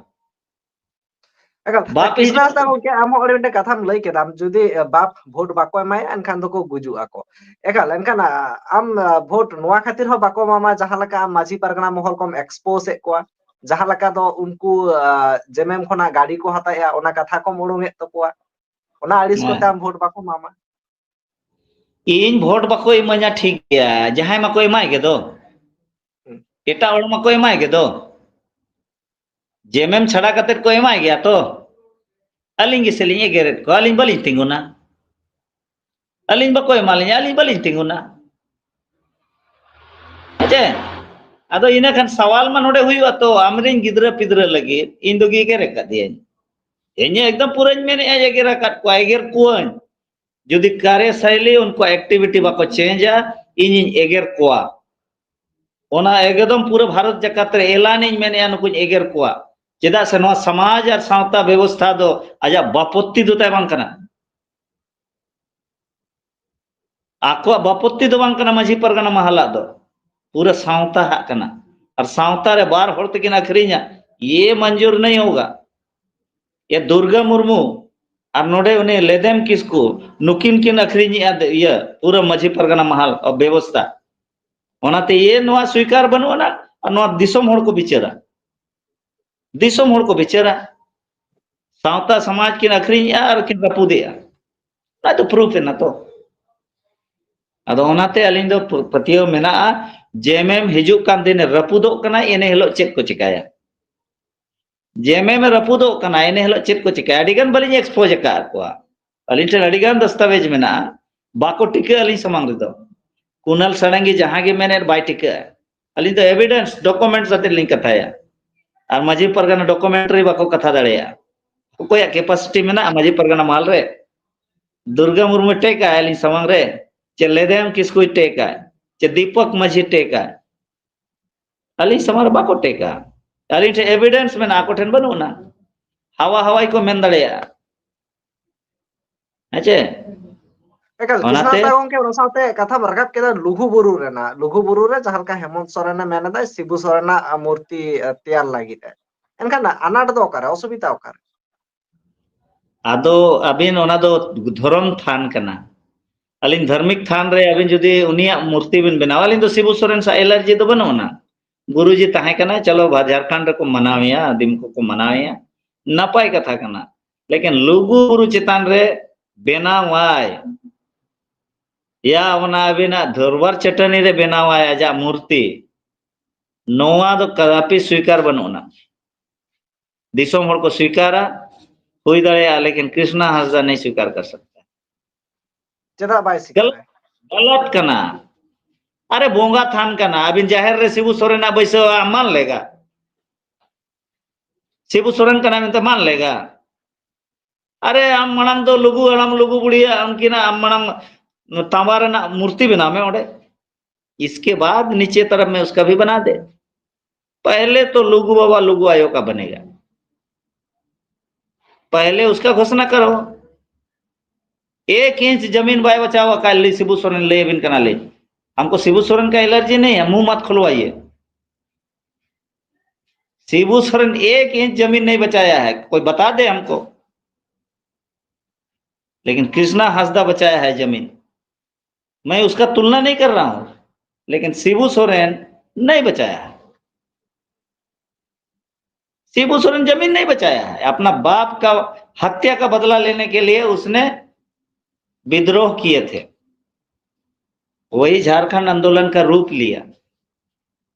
ᱮᱠᱟᱞ᱾ ᱵᱟᱯᱮ ᱠᱨᱤᱥᱱᱟ ᱦᱟᱸᱥᱫᱟ ᱦᱤᱡᱩᱜ ᱜᱚᱝᱠᱮ, ᱟᱢ ᱦᱚᱸ ᱚᱸᱰᱮ ᱢᱤᱫᱴᱮᱱ ᱠᱟᱛᱷᱟᱢ ᱞᱟᱹᱭ ᱠᱮᱫᱟᱢ, ᱡᱩᱫᱤ, ᱮ, ᱵᱟᱯ ᱵᱷᱳᱴ ᱵᱟᱠᱚ ᱮᱢᱟᱭᱟ, ᱮᱱᱠᱷᱟᱱ ᱫᱚᱠᱚ ᱜᱩᱡᱩᱜ ᱟᱠᱚ᱾ ᱮᱠᱟᱞ, ᱮᱱᱠᱷᱟᱱ, ᱟ, ᱟᱢ, ᱟ, ᱵᱷᱳᱴ ᱱᱚᱣᱟ ᱠᱷᱟᱹᱛᱤᱨ ᱦᱚᱸ ᱵᱟᱠᱚ ᱮᱢᱟᱢᱟ, ᱡᱟᱦᱟᱸ ᱞᱮᱠᱟ ᱟᱢ ᱢᱟᱹᱡᱷᱤ ᱯᱟᱨᱜᱟᱱᱟ ᱢᱚᱦᱚᱞ ᱠᱚᱢ expose ᱮᱫ ᱠᱚᱣᱟ, ᱡᱟᱦᱟᱸ ᱞᱮᱠᱟ ᱫᱚ ᱩᱱᱠᱩ, ᱟ, ᱡᱮᱢᱮᱢ ᱠᱷᱚᱱᱟᱜ ᱜᱟᱹᱰᱤ ᱠᱚ ᱦᱟᱛᱟᱣᱮᱫᱼᱟ, ᱚᱱᱟ ᱠᱟᱛᱷᱟ ᱠᱚᱢ ᱩᱰᱩᱝᱮᱫ ᱛᱟᱠᱚᱣᱟ, ᱚᱱᱟ ᱟᱹᱲᱤᱥ ᱠᱚᱛᱮ ᱦᱮᱸ᱾ ᱟᱢ ᱵᱷᱳᱴ ᱵᱟᱠᱚ ᱮᱢᱟᱢᱟ᱾ ᱤᱧ ᱵᱷᱳᱴ ᱵᱟᱠᱚ ᱤᱢᱟᱹᱧᱟ, ᱴᱷᱤᱠ ᱜᱮᱭᱟ, ᱡᱟᱦᱟᱸᱭ ᱢᱟᱠᱚ ᱮᱢᱟᱭ ᱜᱮ ᱫᱚ᱾ ᱦᱩᱸ᱾ ᱮᱴᱟᱜ ᱦᱚᱲ ᱢᱟᱠᱚ ᱮᱢᱟᱭ ᱜᱮ ᱫᱚ᱾ ᱡᱮᱢᱮᱢ ᱪᱷᱟᱰᱟ ᱠᱟᱛᱮᱫ ᱠᱚ ᱮᱢᱟᱭ ᱜᱮᱭᱟ ᱛᱚ᱾ ᱟᱹᱞᱤᱧ ᱜᱮᱥᱮ ᱞᱤᱧ ᱮᱜᱮᱨᱮᱫ ᱠᱚᱣᱟ, ᱟᱹᱞᱤᱧ ᱵᱟᱹᱞᱤᱧ ᱛᱤᱸᱜᱩᱱᱟ᱾ ᱟᱹᱞᱤᱧ ᱵᱟᱠᱚ ᱮᱢᱟ ᱞᱤᱧᱟ, ᱟᱹᱞᱤᱧ ᱵᱟᱹᱞᱤᱧ ᱛᱤᱸᱜᱩᱱᱟ᱾ ᱦᱮᱸ ᱪᱮ? ᱟᱫᱚ ᱤᱱᱟᱹ ᱠᱷᱟᱱ ᱥᱟᱣᱟᱞ ᱢᱟ ᱱᱚᱰᱮ ᱦᱩᱭᱩᱜᱼᱟ ᱛᱚ, ᱟᱢᱨᱮᱱ ᱜᱤᱫᱽᱨᱟᱹ ᱯᱤᱫᱽᱨᱟᱹ ᱞᱟᱹᱜᱤᱫ ᱤᱧ ᱫᱚ ᱮᱜᱮᱨ ᱟᱠᱟᱫᱤᱭᱟᱹᱧ᱾ ᱤᱧ ᱮᱠᱫᱚᱢ ᱯᱩᱨᱟᱹᱧ ᱢᱮᱱᱮᱫᱼᱟ, ᱮᱜᱮᱨ ᱟᱠᱟᱫ ᱠᱚᱣᱟ, ᱮᱜᱮᱨ ᱠᱚᱣᱟᱹᱧ᱾ ᱡᱩᱫᱤ ᱠᱟᱨᱭᱟᱥᱟᱭᱞᱤ ᱩᱱᱠᱩ activity ᱵᱟᱠᱚ change ᱟ, ᱤᱧᱤᱧ ᱮᱜᱮᱨ ᱠᱚᱣᱟ᱾ ᱚᱱᱟ ᱮᱠᱫᱚᱢ ᱯᱩᱨᱟᱹ ᱵᱷᱟᱨᱚᱛ ᱡᱟᱠᱟᱛ ᱨᱮ ᱮᱞᱟᱱᱤᱧ ᱢᱮᱱᱮᱫᱼᱟ, ᱱᱩᱠᱩᱧ ᱮᱜᱮᱨ ᱠᱚᱣᱟ᱾ ᱪᱮᱫᱟᱜ ᱥᱮ ᱱᱚᱣᱟ ᱥᱚᱢᱟᱡᱽ ᱟᱨ ᱥᱟᱶᱛᱟ ᱵᱮᱵᱚᱥᱛᱷᱟ ᱫᱚ ᱟᱡᱟᱜ ᱵᱟᱯᱚᱛᱛᱤ ᱫᱚ ᱛᱟᱭ ᱵᱟᱝ ᱠᱟᱱᱟ᱾ ᱟᱠᱚᱣᱟᱜ ᱵᱟᱯᱚᱛᱛᱤ ᱫᱚ ᱵᱟᱝ ᱠᱟᱱᱟ ᱢᱟᱹᱡᱷᱤ ᱯᱟᱨᱜᱟᱱᱟ ᱢᱟᱦᱟᱞᱟᱜ ᱫᱚ, ᱯᱩᱨᱟᱹ ᱥᱟᱶᱛᱟ ᱦᱟᱜ ᱠᱟᱱᱟ᱾ ᱟᱨ ᱥᱟᱶᱛᱟ ᱨᱮ ᱵᱟᱨ ᱦᱚᱲ ᱛᱮᱠᱤᱱ ᱟᱹᱠᱷᱨᱤᱧᱟ, ᱤᱭᱮ ᱢᱚᱧᱡᱩᱨ ᱱᱟᱹᱭ ᱦᱳᱜᱟ᱾ ᱤᱭᱟᱹ ᱫᱩᱨᱜᱟ ᱢᱩᱨᱢᱩ ᱟᱨ ᱱᱚᱰᱮ ᱩᱱᱤ ᱞᱮᱫᱮᱢ ᱠᱤᱥᱠᱩ, ᱱᱩᱠᱤᱱ ᱠᱤᱱ ᱟᱹᱠᱷᱨᱤᱧᱮᱜᱼᱟ ᱫᱮ-, ᱤᱭᱟᱹ ᱯᱩᱨᱟᱹ ᱢᱟᱹᱡᱷᱤ ᱯᱟᱨᱜᱟᱱᱟ ᱢᱟᱦᱟᱞ ᱵᱮᱵᱚᱥᱛᱷᱟ᱾ ᱚᱱᱟᱛᱮ ᱤᱭᱟᱹ ᱱᱚᱣᱟ ᱥᱣᱤᱠᱟᱨ ᱵᱟᱹᱱᱩᱜ ᱟᱱᱟ, ᱟᱨ ᱱᱚᱣᱟ ᱫᱤᱥᱚᱢ ᱦᱚᱲ ᱠᱚ ᱵᱤᱪᱟᱹᱨᱟ, ᱫᱤᱥᱚᱢ ᱦᱚᱲ ᱠᱚ ᱵᱤᱪᱟᱹᱨᱟ᱾ ᱥᱟᱶᱛᱟ ᱥᱚᱢᱟᱡᱽ ᱠᱤᱱ ᱟᱹᱠᱷᱨᱤᱧᱮᱜᱼᱟ ᱟᱨ ᱠᱤᱱ ᱨᱟᱹᱯᱩᱫᱮᱜᱼᱟ᱾ ᱚᱱᱟ ᱫᱚ proof ᱮᱱᱟ ᱛᱚ᱾ ᱟᱫᱚ ᱚᱱᱟᱛᱮ ᱟᱹᱞᱤᱧ ᱫᱚ ᱯᱟᱹᱛᱭᱟᱹᱣ ᱢᱮᱱᱟᱜᱼᱟ, ᱡᱮᱢᱮᱢ ᱦᱤᱡᱩᱜ ᱠᱟᱱ ᱫᱤᱱ ᱨᱟᱹᱯᱩᱫᱚᱜ ᱠᱟᱱᱟ, ᱤᱱᱟᱹ ᱦᱤᱞᱳᱜ ᱪᱮᱫ ᱠᱚ ᱪᱤᱠᱟᱹᱭᱟ? ᱡᱮᱢᱮᱢ ᱨᱟᱹᱯᱩᱫᱚᱜ ᱠᱟᱱᱟ, ᱤᱱᱟᱹ ᱦᱤᱞᱳᱜ ᱪᱮᱫ ᱠᱚ ᱪᱤᱠᱟᱹᱭᱟ? ᱟᱹᱰᱤ ᱜᱟᱱ ᱵᱟᱹᱞᱤᱧ expose ᱟᱠᱟᱫ ᱠᱚᱣᱟ, ᱟᱹᱞᱤᱧ ᱴᱷᱮᱱ ᱟᱹᱰᱤ ᱜᱟᱱ ᱫᱟᱥᱛᱟᱵᱮᱡᱽ ᱢᱮᱱᱟᱜᱼᱟ᱾ ᱵᱟᱠᱚ ᱴᱤᱠᱟᱹᱜᱼᱟ ᱟᱹᱞᱤᱧ ᱥᱟᱢᱟᱝ ᱨᱮᱫᱚ᱾ ᱠᱩᱱᱟᱞ ᱥᱟᱲᱟᱝᱜᱤ ᱡᱟᱦᱟᱸ ᱜᱮ ᱢᱮᱱᱮᱫ ᱵᱟᱭ ᱴᱤᱠᱟᱹᱜᱼᱟ᱾ ᱟᱹᱞᱤᱧ ᱫᱚ evidence, documents ᱟᱛᱮ ᱞᱤᱧ ᱠᱟᱛᱷᱟᱭᱟ᱾ ᱟᱨ ᱢᱟᱹᱡᱷᱤ ᱯᱟᱨᱜᱟᱱᱟ documentary ᱵᱟᱠᱚ ᱠᱟᱛᱷᱟ ᱫᱟᱲᱮᱭᱟᱜᱼᱟ᱾ ᱚᱠᱚᱭᱟᱜ capacity ᱢᱮᱱᱟᱜᱼᱟ ᱢᱟᱹᱡᱷᱤ ᱯᱟᱨᱜᱟᱱᱟ ᱢᱟᱦᱟᱞ ᱨᱮ? ᱫᱩᱨᱜᱟ ᱢᱩᱨᱢᱩᱭ ᱴᱮᱠᱟ ᱟᱹᱞᱤᱧ ᱥᱟᱢᱟᱝ ᱨᱮ, ᱪᱮ ᱞᱮᱫᱮᱢ ᱠᱤᱥᱠᱩᱭ ᱴᱮᱠᱟ, ᱪᱮ ᱫᱤᱯᱚᱠ ᱢᱟᱹᱡᱷᱤ ᱴᱮᱠᱟ? ᱟᱹᱞᱤᱧ ᱥᱟᱢᱟᱝ ᱨᱮ ᱵᱟᱠᱚ ᱴᱮᱠᱟ᱾ ᱟᱹᱞᱤᱧ ᱴᱷᱮᱱ evidence ᱢᱮᱱᱟᱜᱼᱟ, ᱟᱠᱚ ᱴᱷᱮᱱ ᱵᱟᱹᱱᱩᱜ ᱟᱱᱟ᱾ ᱦᱟᱣᱟ ᱦᱟᱣᱟᱭ ᱠᱚ ᱢᱮᱱ ᱫᱟᱲᱮᱭᱟᱜᱼᱟ᱾ ᱦᱮᱸ ᱪᱮ? ᱮᱠᱟᱞ, ᱚᱱᱟᱛᱮ ᱠᱤᱥᱱᱟᱛᱟ ᱜᱚᱝᱠᱮ, ᱚᱱᱟ ᱥᱟᱶᱛᱮ ᱠᱟᱛᱷᱟᱢ ᱨᱟᱠᱟᱵ ᱠᱮᱫᱟ ᱞᱩᱜᱩ ᱵᱩᱨᱩ ᱨᱮᱱᱟᱜ, ᱞᱩᱜᱩ ᱵᱩᱨᱩ ᱨᱮ ᱡᱟᱦᱟᱸ ᱞᱮᱠᱟ ᱦᱮᱢᱚᱱᱛ ᱥᱚᱨᱮᱱᱮ ᱢᱮᱱ ᱮᱫᱟᱭ ᱥᱤᱵᱩ ᱥᱚᱨᱮᱱᱟᱜ ᱢᱩᱨᱛᱤ, ᱮ, ᱛᱮᱭᱟᱨ ᱞᱟᱹᱜᱤᱫ ᱮ᱾ ᱮᱱᱠᱷᱟᱱ ᱟᱱᱟᱴ ᱫᱚ ᱚᱠᱟᱨᱮ, ᱚᱥᱩᱵᱤᱫᱷᱟ ᱚᱠᱟᱨᱮ? ᱟᱫᱚ ᱟᱹᱵᱤᱱ ᱚᱱᱟ ᱫᱚ ᱫᱷᱚᱨᱚᱢ ᱛᱷᱟᱱ ᱠᱟᱱᱟ᱾ ᱟᱹᱞᱤᱧ ᱫᱷᱟᱨᱢᱤᱠ ᱛᱷᱟᱱ ᱨᱮ ᱟᱹᱵᱤᱱ ᱡᱩᱫᱤ ᱩᱱᱤᱭᱟᱜ ᱢᱩᱨᱛᱤ ᱵᱤᱱ ᱵᱮᱱᱟᱣᱟ, ᱟᱹᱞᱤᱧ ᱫᱚ ᱥᱤᱵᱩ ᱥᱚᱨᱮᱱ ᱥᱟᱶ allergy ᱫᱚ ᱵᱟᱹᱱᱩᱜ ᱟᱱᱟ᱾ ᱜᱩᱨᱩᱡᱤ ᱛᱟᱦᱮᱸ ᱠᱟᱱᱟᱭ, ᱪᱚᱞᱚ ᱵᱷᱟ-, ᱡᱷᱟᱲᱠᱷᱚᱸᱰ ᱨᱮᱠᱚ ᱢᱟᱱᱟᱣᱮᱭᱟ, ᱟᱹᱫᱤᱢ ᱠᱚᱠᱚ ᱢᱟᱱᱟᱣᱮᱭᱟ, ᱱᱟᱯᱟᱭ ᱠᱟᱛᱷᱟ ᱠᱟᱱᱟ᱾ ᱞᱮᱠᱤᱱ ᱞᱩᱜᱩ ᱵᱩᱨᱩ ᱪᱮᱛᱟᱱ ᱨᱮ ᱵᱮᱱᱟᱣᱟᱭ, ᱭᱟ, ᱚᱱᱟ ᱟᱹᱵᱤᱱᱟᱜ ᱫᱚᱨᱵᱟᱨ ᱪᱟᱹᱴᱟᱹᱱᱤ ᱨᱮ ᱵᱮᱱᱟᱣᱟᱭ ᱟᱡᱟᱜ ᱢᱩᱨᱛᱤ, ᱱᱚᱣᱟ ᱫᱚ ᱠᱟᱫᱟᱯᱤ ᱥᱣᱤᱠᱟᱨ ᱵᱟᱹᱱᱩᱜ ᱟᱱᱟ᱾ ᱫᱤᱥᱚᱢ ᱦᱚᱲ ᱠᱚ ᱥᱣᱤᱠᱟᱨᱟ, ᱦᱩᱭ ᱫᱟᱲᱮᱭᱟᱜᱼᱟ, ᱞᱮᱠᱤᱱ ᱠᱨᱤᱥᱱᱟ ᱦᱟᱸᱥᱫᱟ ᱱᱟᱦᱤ ᱥᱣᱤᱠᱟᱨ ᱠᱟᱨ ᱥᱟᱠᱛᱟ᱾ ᱪᱮᱫᱟᱜ ᱵᱟᱭ ᱥᱣᱤᱠᱟᱨᱟ? ᱜᱟᱞᱟᱛ ᱠᱟᱱᱟ᱾ ᱟᱨᱮ, ᱵᱚᱸᱜᱟ ᱛᱷᱟᱱ ᱠᱟᱱᱟ, ᱟᱹᱵᱤᱱ ᱡᱟᱦᱮᱨ ᱨᱮ ᱥᱤᱵᱩ ᱥᱚᱨᱮᱱᱟᱜ ᱵᱟᱹᱭᱥᱟᱹᱣᱟ, ᱢᱟᱱ ᱞᱮᱜᱟ᱾ ᱥᱤᱵᱩ ᱥᱚᱨᱮᱱ ᱠᱟᱱᱟᱭ ᱢᱮᱱᱛᱮ ᱢᱟᱱ ᱞᱮᱜᱟ᱾ ᱟᱨᱮ, ᱟᱢ ᱢᱟᱲᱟᱝ ᱫᱚ ᱞᱩᱜᱩ ᱦᱟᱲᱟᱢ ᱞᱩᱜᱩ ᱵᱩᱲᱦᱤᱭᱟᱜ ᱩᱱᱠᱤᱱᱟᱜ ᱟᱢ ᱢᱟᱲᱟᱝ ᱛᱟᱢᱵᱟ ᱨᱮᱱᱟᱜ ᱢᱩᱨᱛᱤ ᱵᱮᱱᱟᱣ ᱢᱮ ᱚᱸᱰᱮ, ᱤᱥᱠᱮ ᱵᱟᱫ ᱱᱤᱪᱮ ᱛᱚᱨᱚᱯ ᱢᱮ ᱩᱥᱠᱟ ᱵᱷᱤ ᱵᱟᱱᱟ ᱫᱮ᱾ ᱯᱟᱦᱞᱮ ᱛᱚ ᱞᱩᱜᱩ ᱵᱟᱵᱟ ᱞᱩᱜᱩ ᱟᱭᱳ ᱠᱟ ᱵᱟᱱᱮᱜᱟ, ᱯᱟᱦᱞᱮ ᱩᱥᱠᱟ ᱜᱷᱳᱥᱱᱟ ᱠᱟᱨᱳ᱾ ᱮᱠ ᱤᱧᱪ ᱡᱟᱢᱤᱱ ᱵᱟᱭ ᱵᱟᱪᱟᱣᱟ ᱠᱟᱞᱤ ᱥᱤᱵᱩ ᱥᱚᱨᱮᱱ ᱞᱟᱹᱭ ᱟᱵᱤᱱ ᱠᱟᱱᱟ ᱞᱤᱧ᱾ हमको शिबू सोरेन का एलर्जी नहीं है, मुंह मत खुलवाइए। शिबू सोरेन एक इंच जमीन नहीं बचाया है, कोई बता दे हमको। लेकिन कृष्णा हांसदा बचाया है जमीन। मैं उसका तुलना नहीं कर रहा हूं, लेकिन शिबू सोरेन नहीं बचाया है। शिबू सोरेन जमीन नहीं बचाया है, अपना बाप का हत्या का बदला लेने के लिए उसने विद्रोह किए थे, वही झारखंड आंदोलन का रूप लिया।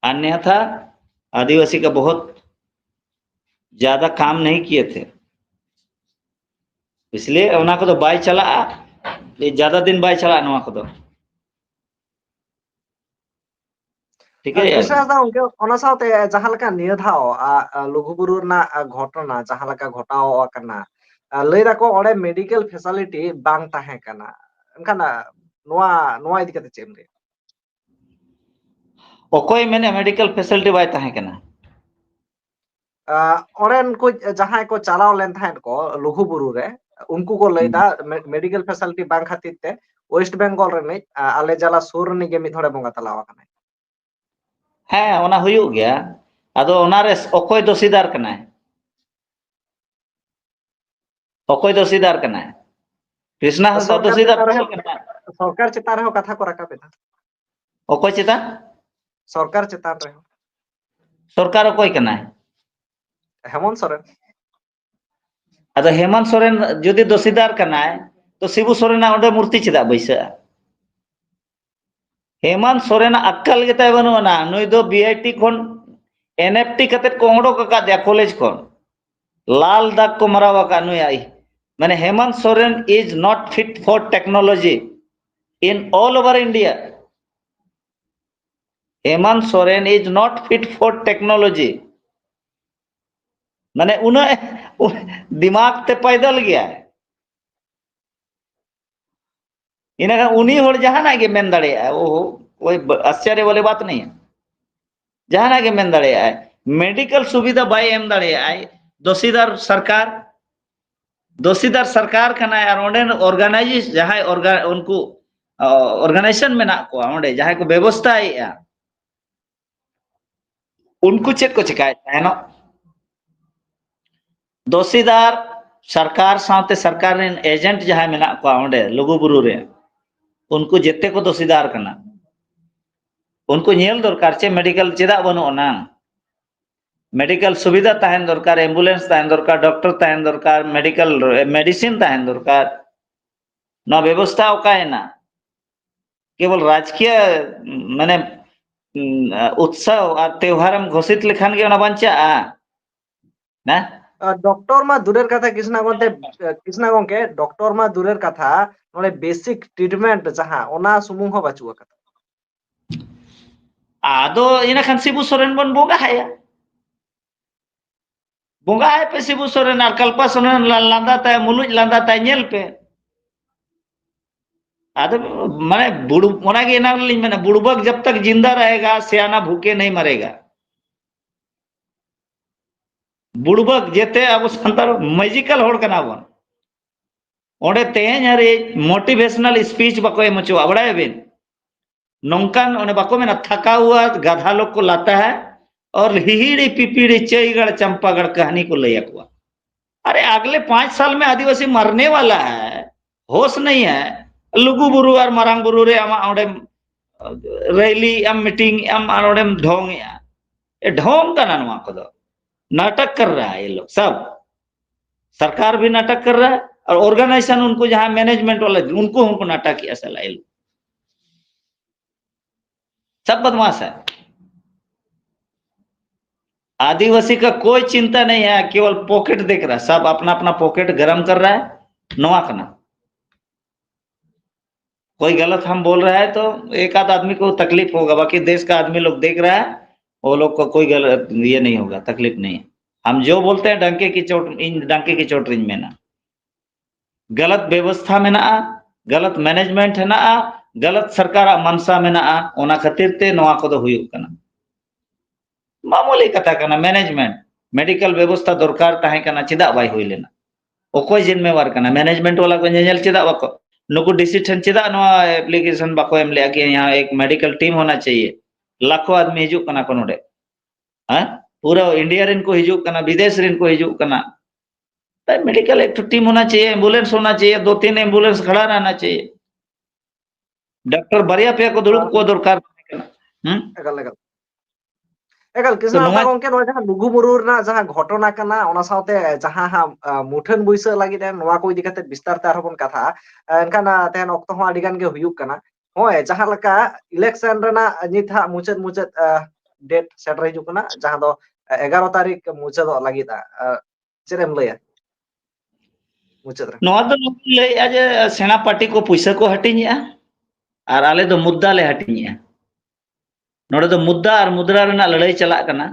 अन्यथा आदिवासी का बहुत ज्यादा काम नहीं किए थे, इसलिए ᱚᱱᱟ ᱠᱚᱫᱚ ᱵᱟᱭ ᱪᱟᱞᱟᱜᱼᱟ, ᱡᱟᱫᱟ ᱫᱤᱱ ᱵᱟᱭ ᱪᱟᱞᱟᱜᱼᱟ ᱱᱚᱣᱟ ᱠᱚᱫᱚ᱾ ᱴᱷᱤᱠ ᱟᱨ ᱜᱮᱭᱟ? ᱠᱨᱤᱥᱱᱟ ᱦᱟᱸᱥᱫᱟ ᱜᱚᱢᱠᱮ, ᱚᱱᱟ ᱥᱟᱶᱛᱮ ᱡᱟᱦᱟᱸ ᱞᱮᱠᱟ ᱱᱤᱭᱟᱹ ᱫᱷᱟᱣ, ᱟ, ᱟ, ᱞᱩᱜᱩᱵᱩᱨᱩ ᱨᱮᱱᱟᱜ, ᱟ, ᱜᱷᱚᱴᱚᱱᱟ ᱡᱟᱦᱟᱸ ᱞᱮᱠᱟ ᱜᱷᱚᱴᱟᱣ ᱟᱠᱟᱱᱟ, ᱟ, ᱞᱟᱹᱭ ᱫᱟᱠᱚ ᱚᱸᱰᱮ ᱢᱮᱰᱤᱠᱮᱞ ᱯᱷᱮᱥᱟᱞᱤᱴᱤ ᱵᱟᱝ ᱛᱟᱦᱮᱸ ᱠᱟᱱᱟ, ᱮᱱᱠᱷᱟᱱ, ᱟ, ᱱᱚᱣᱟ, ᱱᱚᱣᱟ ᱤᱫᱤ ᱠᱟᱛᱮ ᱪᱮᱫ ᱮᱢ ᱞᱟᱹᱭᱟ? ᱚᱠᱚᱭ ᱢᱮᱱᱮᱫ ᱢᱮᱰᱤᱠᱮᱞ ᱯᱷᱮᱥᱟᱞᱤᱴᱤ ᱵᱟᱭ ᱛᱟᱦᱮᱸ ᱠᱟᱱᱟ? ᱟ, ᱚᱸᱰᱮᱱ ᱠᱚ ᱡᱟᱦᱟᱸᱭ ᱠᱚ ᱪᱟᱞᱟᱣ ᱞᱮᱱ ᱛᱟᱦᱮᱸᱫ ᱠᱚ ᱞᱩᱜᱩᱵᱩᱨᱩ ᱨᱮ, ᱩᱱᱠᱩ ᱠᱚ ᱞᱟᱹᱭ ᱦᱩᱸ᱾ ᱫᱟ ᱢᱮ-, ᱢᱮᱰᱤᱠᱮᱞ ᱯᱷᱮᱥᱟᱞᱤᱴᱤ ᱵᱟᱝ ᱠᱷᱟᱹᱛᱤᱨ ᱛᱮ ᱳᱭᱮᱥᱴ ᱵᱮᱝᱜᱚᱞ ᱨᱤᱱᱤᱡ, ᱟ, ᱟᱞᱮ ᱡᱮᱞᱟ ᱥᱩᱨ ᱨᱤᱱᱤᱡ ᱜᱮ ᱢᱤᱫ ᱦᱚᱲᱮ ᱵᱚᱸᱜᱟ ᱛᱟᱞᱟᱣ ᱟᱠᱟᱱᱟᱭ᱾ ᱦᱮᱸ, ᱚᱱᱟ ᱦᱩᱭᱩᱜ ᱜᱮᱭᱟ᱾ ᱟᱫᱚ ᱚᱱᱟᱨᱮ ᱚᱠᱚᱭ ᱫᱚᱥᱤᱫᱟᱨ ᱠᱟᱱᱟᱭ? ᱚᱠᱚᱭ ᱫᱚᱥᱤᱫᱟᱨ ᱠᱟᱱᱟᱭ? ᱠᱨᱤᱥᱱᱟ ᱦᱟᱸᱥᱫᱟ ᱥᱚᱨᱠᱟᱨ ᱫᱚᱥᱤᱫᱟᱨ ᱪᱮᱛᱟᱱ ᱨᱮᱦᱚᱸ, ᱚᱠᱚᱭ ᱠᱟᱱᱟᱭ? ᱥᱚᱨᱠᱟᱨ ᱪᱮᱛᱟᱱ ᱨᱮᱦᱚᱸ ᱠᱟᱛᱷᱟ ᱠᱚ ᱨᱟᱠᱟᱵ ᱮᱫᱟ᱾ ᱚᱠᱚᱭ ᱪᱮᱛᱟᱱ? ᱥᱚᱨᱠᱟᱨ ᱪᱮᱛᱟᱱ ᱨᱮᱦᱚᱸ᱾ ᱥᱚᱨᱠᱟᱨ ᱚᱠᱚᱭ ᱠᱟᱱᱟᱭ? ᱦᱮᱢᱚᱱᱛ ᱥᱚᱨᱮᱱ᱾ ᱟᱫᱚ ᱦᱮᱢᱚᱱᱛ ᱥᱚᱨᱮᱱ ᱡᱩᱫᱤ ᱫᱚᱥᱤᱫᱟᱨ ᱠᱟᱱᱟᱭ, ᱛᱚ ᱥᱤᱵᱩ ᱥᱚᱨᱮᱱᱟᱜ ᱚᱸᱰᱮ ᱢᱩᱨᱛᱤ ᱪᱮᱫᱟᱜ ᱵᱟᱹᱭᱥᱟᱹᱜᱼᱟ? ᱦᱮᱢᱟᱱᱛ ᱥᱚᱨᱮᱱᱟᱜ ᱟᱠᱠᱟᱞ ᱜᱮᱛᱟᱭ ᱵᱟᱹᱱᱩᱜ ᱟᱱᱟ᱾ ᱱᱩᱭ ᱫᱚ ᱵᱤ ᱟᱭ ᱴᱤ ᱠᱷᱚᱱ ᱮᱱ ᱮᱯᱷ ᱴᱤ ᱠᱟᱛᱮ ᱠᱚ ᱚᱰᱚᱠ ᱟᱠᱟᱫᱮᱭᱟ ᱠᱚᱞᱮᱡᱽ ᱠᱷᱚᱱ᱾ ᱞᱟᱞ ᱫᱟᱜᱽ ᱠᱚ ᱢᱟᱨᱟᱣ ᱟᱠᱟᱫ ᱱᱩᱭᱟᱜ᱾ ᱢᱟᱱᱮ, ᱦᱮᱢᱟᱱᱛ Soren is not fit for technology in all over India. Hemant Soren is not fit for technology. ᱢᱟᱱᱮ, ᱩᱱᱟᱹᱜ ᱫᱤᱢᱟᱜᱽ ᱛᱮ ᱯᱟᱭᱫᱟᱞ ᱜᱮᱭᱟᱭ᱾ ᱤᱱᱟᱹᱠᱷᱟᱱ ᱩᱱᱤ ᱦᱚᱲ ᱡᱟᱦᱟᱱᱟᱜ ᱜᱮ ᱢᱮᱱ ᱫᱟᱲᱮᱭᱟᱜᱼᱟ᱾ ᱳᱦᱳ, ᱠᱳᱭ ᱵ-, ᱟᱥᱪᱚᱨᱭᱚ ᱣᱟᱞᱤ ᱵᱟᱛ ᱱᱟᱦᱤᱸ ᱦᱟᱭ᱾ ᱡᱟᱦᱟᱱᱟᱜ ᱜᱮ ᱢᱮᱱ ᱫᱟᱲᱮᱭᱟᱜᱼᱟᱭ᱾ ᱢᱮᱰᱤᱠᱮᱞ ᱥᱩᱵᱤᱫᱷᱟ ᱵᱟᱭ ᱮᱢ ᱫᱟᱲᱮᱭᱟᱜᱼᱟᱭ᱾ ᱫᱚᱥᱤᱫᱟᱨ ᱥᱚᱨᱠᱟᱨ, ᱫᱚᱥᱤᱫᱟᱨ ᱥᱚᱨᱠᱟᱨ ᱠᱟᱱᱟᱭ᱾ ᱟᱨ ᱚᱸᱰᱮᱱ ᱚᱨᱜᱟᱱᱟᱭᱡᱮᱥ ᱡᱟᱦᱟᱸᱭ ᱚᱨᱜᱟ-, ᱩᱱᱠᱩ, ᱚ, ᱚᱨᱜᱟᱱᱟᱭᱡᱮᱥᱚᱱ ᱢᱮᱱᱟᱜ ᱠᱚᱣᱟ ᱚᱸᱰᱮ, ᱡᱟᱦᱟᱸᱭ ᱠᱚ ᱵᱮᱵᱚᱥᱛᱷᱟᱭᱮᱫᱼᱟ, ᱩᱱᱠᱩ ᱪᱮᱫ ᱠᱚ ᱪᱮᱠᱟᱭᱮᱫ ᱛᱟᱦᱮᱱᱚᱜ? ᱫᱚᱥᱤᱫᱟᱨ ᱥᱚᱨᱠᱟᱨ ᱥᱟᱶᱛᱮ ᱥᱚᱨᱠᱟᱨ ᱨᱮᱱ ᱮᱡᱮᱱᱴ ᱡᱟᱦᱟᱸᱭ ᱢᱮᱱᱟᱜ ᱠᱚᱣᱟ ᱚᱸᱰᱮ ᱞᱩᱜᱩᱵᱩᱨᱩ ᱨᱮ, ᱩᱱᱠᱩ ᱡᱮᱛᱮ ᱠᱚ ᱫᱚᱥᱤᱫᱟᱨ ᱠᱟᱱᱟ᱾ ᱩᱱᱠᱩ ᱧᱮᱞ ᱫᱚᱨᱠᱟᱨ ᱪᱮ ᱢᱮᱰᱤᱠᱮᱞ ᱪᱮᱫᱟᱜ ᱵᱟᱹᱱᱩᱜ ᱟᱱᱟ? ᱢᱮᱰᱤᱠᱮᱞ ᱥᱩᱵᱤᱫᱷᱟ ᱛᱟᱦᱮᱱ ᱫᱚᱨᱠᱟᱨ, ᱮᱢᱵᱩᱞᱮᱱᱥ ᱛᱟᱦᱮᱱ ᱫᱚᱨᱠᱟᱨ, ᱰᱚᱠᱴᱚᱨ ᱛᱟᱦᱮᱱ ᱫᱚᱨᱠᱟᱨ, ᱢᱮᱰᱤᱠᱮᱞ, ᱢᱮᱰᱤᱥᱤᱱ ᱛᱟᱦᱮᱱ ᱫᱚᱨᱠᱟᱨ᱾ ᱱᱚᱣᱟ ᱵᱮᱵᱚᱥᱛᱷᱟ ᱚᱠᱟᱭᱮᱱᱟ? ᱠᱮᱵᱚᱞ ᱨᱟᱡᱽᱠᱤᱭᱟᱹ, ᱢᱟᱱᱮ, ᱩᱛᱥᱚᱵ ᱟᱨ ᱛᱮᱣᱦᱟᱨᱮᱢ ᱜᱷᱳᱥᱤᱛ ᱞᱮᱠᱷᱟᱱ ᱜᱮ ᱚᱱᱟ ᱵᱟᱧᱪᱟᱜᱼᱟ᱾ ᱦᱮᱸ? ᱟᱨ ᱰᱚᱠᱴᱚᱨ ᱢᱟ ᱫᱩᱨᱮᱨ ᱠᱟᱛᱷᱟ, ᱠᱨᱤᱥᱱᱟ ᱜᱚᱢᱠᱮ, ᱠᱨᱤᱥᱱᱟ ᱜᱚᱢᱠᱮ, ᱰᱚᱠᱴᱚᱨ ᱢᱟ ᱫᱩᱨᱮᱨ ᱠᱟᱛᱷᱟ, ᱱᱚᱰᱮ ᱵᱮᱥᱤᱠ ᱴᱨᱤᱴᱢᱮᱱᱴ ᱡᱟᱦᱟᱸ, ᱚᱱᱟ ᱥᱩᱢᱩᱝ ᱦᱚᱸ ᱵᱟᱹᱪᱩᱜ ᱟᱠᱟᱫᱟ᱾ ᱟᱫᱚ ᱤᱱᱟᱹ ᱠᱷᱟᱱ ᱥᱤᱵᱩ ᱥᱚᱨᱮᱱ ᱵᱚᱱ ᱵᱚᱸᱜᱟ ᱟᱭᱟ᱾ ᱵᱚᱸᱜᱟ ᱟᱭ ᱯᱮ ᱥᱤᱵᱩ ᱥᱚᱨᱮᱱ, ᱟᱨ ᱠᱟᱞᱯᱟ ᱥᱚᱨᱮᱱ ᱞᱟ-, ᱞᱟᱸᱫᱟ ᱛᱟᱭ, ᱢᱩᱞᱩᱡ ᱞᱟᱸᱫᱟ ᱛᱟᱭ ᱧᱮᱞ ᱯᱮ᱾ ᱟᱫᱚ ᱢᱟᱱᱮ ᱵᱩᱲ-, ᱚᱱᱟᱜᱮ ᱮᱱᱟᱝ ᱞᱤᱧ ᱢᱮᱱᱟ, ᱵᱩᱲᱵᱟᱠ ᱡᱟᱵ ᱛᱟᱠ ᱡᱤᱱᱫᱟ ᱨᱟᱦᱮᱜᱟ, ᱥᱮᱭᱟᱱᱟ ᱵᱷᱩᱠᱮ ᱱᱟᱦᱤᱸ ᱢᱟᱨᱮᱜᱟ᱾ ᱵᱩᱲᱵᱟᱠ ᱡᱮᱛᱮ ᱟᱵᱚ ᱥᱟᱱᱛᱟᱲ ᱢᱮᱡᱤᱠᱟᱞ ᱦᱚᱲ ᱠᱟᱱᱟ ᱵᱚᱱ᱾ ᱚᱸᱰᱮ ᱛᱮᱦᱮᱧ ᱦᱟᱹᱨᱤᱡ ᱢᱳᱴᱤᱵᱷᱮᱥᱚᱱᱟᱞ ᱥᱯᱤᱪ ᱵᱟᱠᱚ ᱮᱢ ᱦᱚᱪᱚᱣᱟᱜ, ᱵᱟᱲᱟᱭᱟᱵᱤᱱ? ᱱᱚᱝᱠᱟᱱ, ᱚᱱᱮ ᱵᱟᱠᱚ ᱢᱮᱱᱟ, ᱛᱷᱟᱠᱟ ᱦᱩᱣᱟ ᱜᱟᱫᱷᱟ ᱞᱳᱜ ᱠᱚ ᱞᱟᱛᱟ ᱦᱟᱭ ᱟᱨ ᱦᱤᱦᱤᱲᱤ ᱯᱤᱯᱤᱲᱤ ᱪᱟᱹᱭᱜᱟᱲ ᱪᱟᱢᱯᱟᱜᱟᱲ ᱠᱟᱹᱦᱱᱤ ᱠᱚ ᱞᱟᱹᱭ ᱟᱠᱚᱣᱟ᱾ ᱟᱨᱮ, ᱟᱜᱞᱮ ᱯᱟᱸᱪ ᱥᱟᱞ ᱢᱮ ᱟᱹᱫᱤᱵᱟᱹᱥᱤ ᱢᱟᱨᱱᱮ ᱣᱟᱞᱟ ᱦᱟᱭ, ᱦᱳᱥ ᱱᱟᱦᱤᱸ ᱦᱟᱭ᱾ ᱞᱩᱜᱩ ᱵᱩᱨᱩ ᱟᱨ ᱢᱟᱨᱟᱝ ᱵᱩᱨᱩ ᱨᱮ ᱟᱢᱟᱜ ᱚᱸᱰᱮᱢ ᱨᱮᱞᱤ ᱟᱢ, ᱢᱤᱴᱤᱝ ᱟᱢ ᱟᱨ ᱚᱸᱰᱮᱢ ᱰᱷᱚᱝ ᱮᱜᱼᱟ᱾ ᱮ, ᱰᱷᱚᱝ ᱠᱟᱱᱟ ᱱᱚᱣᱟ ᱠᱚᱫᱚ᱾ ᱱᱟᱴᱚᱠ ᱠᱟᱨ ᱨᱟᱦᱟ ᱦᱟᱭ ᱭᱮ ᱞᱳᱜ ᱥᱟᱵ᱾ ᱥᱚᱨᱠᱟᱨ ᱵᱷᱤ ᱱᱟᱴᱚᱠ ᱠᱟᱨ ᱨᱟᱦᱟ ᱦᱟᱭ ᱟᱨ ᱚᱨᱜᱟᱱᱟᱭᱡᱮᱥᱚᱱ ᱩᱱᱠᱩ ᱡᱟᱦᱟᱸ ᱢᱮᱱᱮᱡᱢᱮᱱᱴ ᱣᱟᱞᱟ ᱩᱱᱠᱩ ᱦᱚᱸ ᱠᱚ ᱱᱟᱴᱚᱠ ᱮᱜᱼᱟ ᱥᱟᱞᱟ ᱭᱮ ᱞᱳᱜ᱾ सब बदमाश है। आदिवासी का कोई चिंता नहीं है, केवल पॉकेट देख रहा है, सब अपना अपना पॉकेट गर्म कर रहा है। नोआ करना, कोई गलत हम बोल रहा है तो एक आध आदमी को तकलीफ होगा, बाकी देश का आदमी लोग देख रहा है, वो लोग को कोई गलत ये नहीं होगा, तकलीफ नहीं है। हम जो बोलते हैं डंके की चोट, इन डंके की चोट रिंज में ना। गलत व्यवस्था में ना, गलत मैनेजमेंट है ना, गलत सरकार मनसा में ना, ओना खातिर ते नोआ को दो हुयुक करना। मामूली कथा करना, मैनेजमेंट, मेडिकल व्यवस्था दरकार तहे करना, चिदा बाई हुई लेना। ओको जिम्मेवार करना, मैनेजमेंट वाला को ᱧᱮᱧᱮᱞ ᱪᱮᱫᱟᱜ ᱵᱟᱠᱚ, ᱱᱩᱠᱩ ᱰᱤᱥᱤ ᱴᱷᱮᱱ ᱪᱮᱫᱟᱜ ᱱᱚᱣᱟ ᱮᱯᱞᱤᱠᱮᱥᱚᱱ ᱵᱟᱠᱚ ᱮᱢ ᱞᱮᱜᱼᱟ ᱠᱤ ᱭᱟᱦᱟᱸ ᱮᱠ ᱢᱮᱰᱤᱠᱟᱞ ᱴᱤᱢ ᱦᱳᱱᱟ ᱪᱟᱦᱤᱭᱮ? ᱞᱟᱠᱷᱚ ᱟᱫᱢᱤ ᱦᱤᱡᱩᱜ ᱠᱟᱱᱟ ᱠᱚ ᱱᱚᱰᱮ, ᱦᱮᱸ, ᱯᱩᱨᱟᱹ ᱤᱱᱰᱤᱭᱟ ᱨᱮᱱ ᱠᱚ ᱦᱤᱡᱩᱜ ᱠᱟᱱᱟ, ᱵᱤᱫᱮᱥ ᱨᱮᱱ ᱠᱚ ᱦᱤᱡᱩᱜ ᱠᱟᱱᱟ᱾ ᱛᱟᱭ ᱢᱮᱰᱤᱠᱟᱞ ᱮᱠᱴᱩ ᱴᱤᱢ ᱦᱳᱱᱟ ᱪᱟᱦᱤᱭᱮ, ᱮᱢᱵᱩᱞᱮᱱᱥ ᱦᱳᱱᱟ ᱪᱟᱦᱤᱭᱮ, ᱫᱚ ᱛᱤᱱ ᱮᱢᱵᱩᱞᱮᱱᱥ ᱠᱷᱟᱲᱟ ᱨᱮᱦᱱᱟ ᱪᱟᱦᱤᱭᱮ᱾ ᱰᱟᱠᱴᱟᱨ ᱵᱟᱨᱭᱟ ᱯᱮᱭᱟ ᱠᱚ ᱫᱩᱲᱩᱵ ᱠᱚ ᱫᱚᱨᱠᱟᱨ ᱛᱟᱦᱮᱸ ᱠᱟᱱᱟ᱾ ᱦᱩᱸ? ᱮᱠᱟᱞ ᱮᱠᱟᱞ᱾ ᱮᱠᱟᱞ ᱛᱚ ᱠᱤᱥᱱᱟ ᱱᱚᱣᱟ ᱦᱟᱸᱥᱫᱟ ᱜᱚᱝᱠᱮ, ᱱᱚᱣᱟ ᱡᱟᱦᱟᱸ ᱞᱩᱜᱩ ᱵᱩᱨᱩ ᱨᱮᱱᱟᱜ ᱡᱟᱦᱟᱸ ᱜᱷᱚᱴᱚᱱᱟ ᱠᱟᱱᱟ, ᱚᱱᱟ ᱥᱟᱶᱛᱮ ᱡᱟᱦᱟᱸ ᱦᱟᱸᱜ, ᱟ, ᱢᱩᱴᱷᱟᱹᱱ ᱵᱟᱹᱭᱥᱟᱹᱜ ᱞᱟᱹᱜᱤᱫ ᱮ, ᱱᱚᱣᱟ ᱠᱚ ᱤᱫᱤ ᱠᱟᱛᱮ ᱵᱤᱥᱛᱟᱨ ᱛᱮ ᱟᱨᱦᱚᱸ ᱵᱚᱱ ᱠᱟᱛᱷᱟᱜᱼᱟ᱾ ᱮᱱᱠᱷᱟᱱ, ᱟ, ᱛᱮᱦᱮᱧ ᱚᱠᱛᱚ ᱦᱚᱸ ᱟᱹᱰᱤ ᱜᱟᱱ ᱜᱮ ᱦᱩᱭᱩᱜ ᱠᱟᱱᱟ᱾ ᱦᱳᱭ, ᱡᱟᱦᱟᱸ ᱞᱮᱠᱟ ᱤᱞᱮᱠᱥᱚᱱ ᱨᱮᱱᱟᱜ ᱱᱤᱛ ᱦᱟᱸᱜ ᱢᱩᱪᱟᱹᱫ ᱢᱩᱪᱟᱹᱫ, ᱟ, ᱰᱮᱴ ᱥᱮᱴᱮᱨ ᱦᱤᱡᱩᱜ ᱠᱟᱱᱟ, ᱡᱟᱦᱟᱸ ᱫᱚ ᱮᱜᱟᱨᱚ ᱛᱟᱹᱨᱤᱠᱷ ᱢᱩᱪᱟᱹᱫᱚᱜ ᱞᱟᱹᱜᱤᱫ᱾ ᱟ, ᱪᱮᱫ ᱮᱢ ᱞᱟᱹᱭᱟ ᱢᱩᱪᱟᱹᱫ ᱨᱮ? ᱱᱚᱣᱟ ᱫᱚ ᱱᱚᱣᱟᱧ ᱞᱟᱹᱭᱮᱜᱼᱟ ᱡᱮ ᱥᱮᱬᱟ ᱯᱟᱨᱴᱤ ᱠᱚ ᱯᱩᱭᱥᱟᱹ ᱠᱚ ᱦᱟᱹᱴᱤᱧᱮᱜᱼᱟ ᱟᱨ ᱟᱞᱮ ᱫᱚ ᱢᱩᱫᱽᱫᱟ ᱞᱮ ᱦᱟᱹᱴᱤᱧᱮᱜᱼᱟ᱾ ᱱᱚᱰᱮ ᱫᱚ ᱢᱩᱫᱽᱫᱟ ᱟᱨ ᱢᱩᱫᱽᱨᱟ ᱨᱮᱱᱟᱜ ᱞᱟᱹᱲᱦᱟᱹᱭ ᱪᱟᱞᱟᱜ ᱠᱟᱱᱟ᱾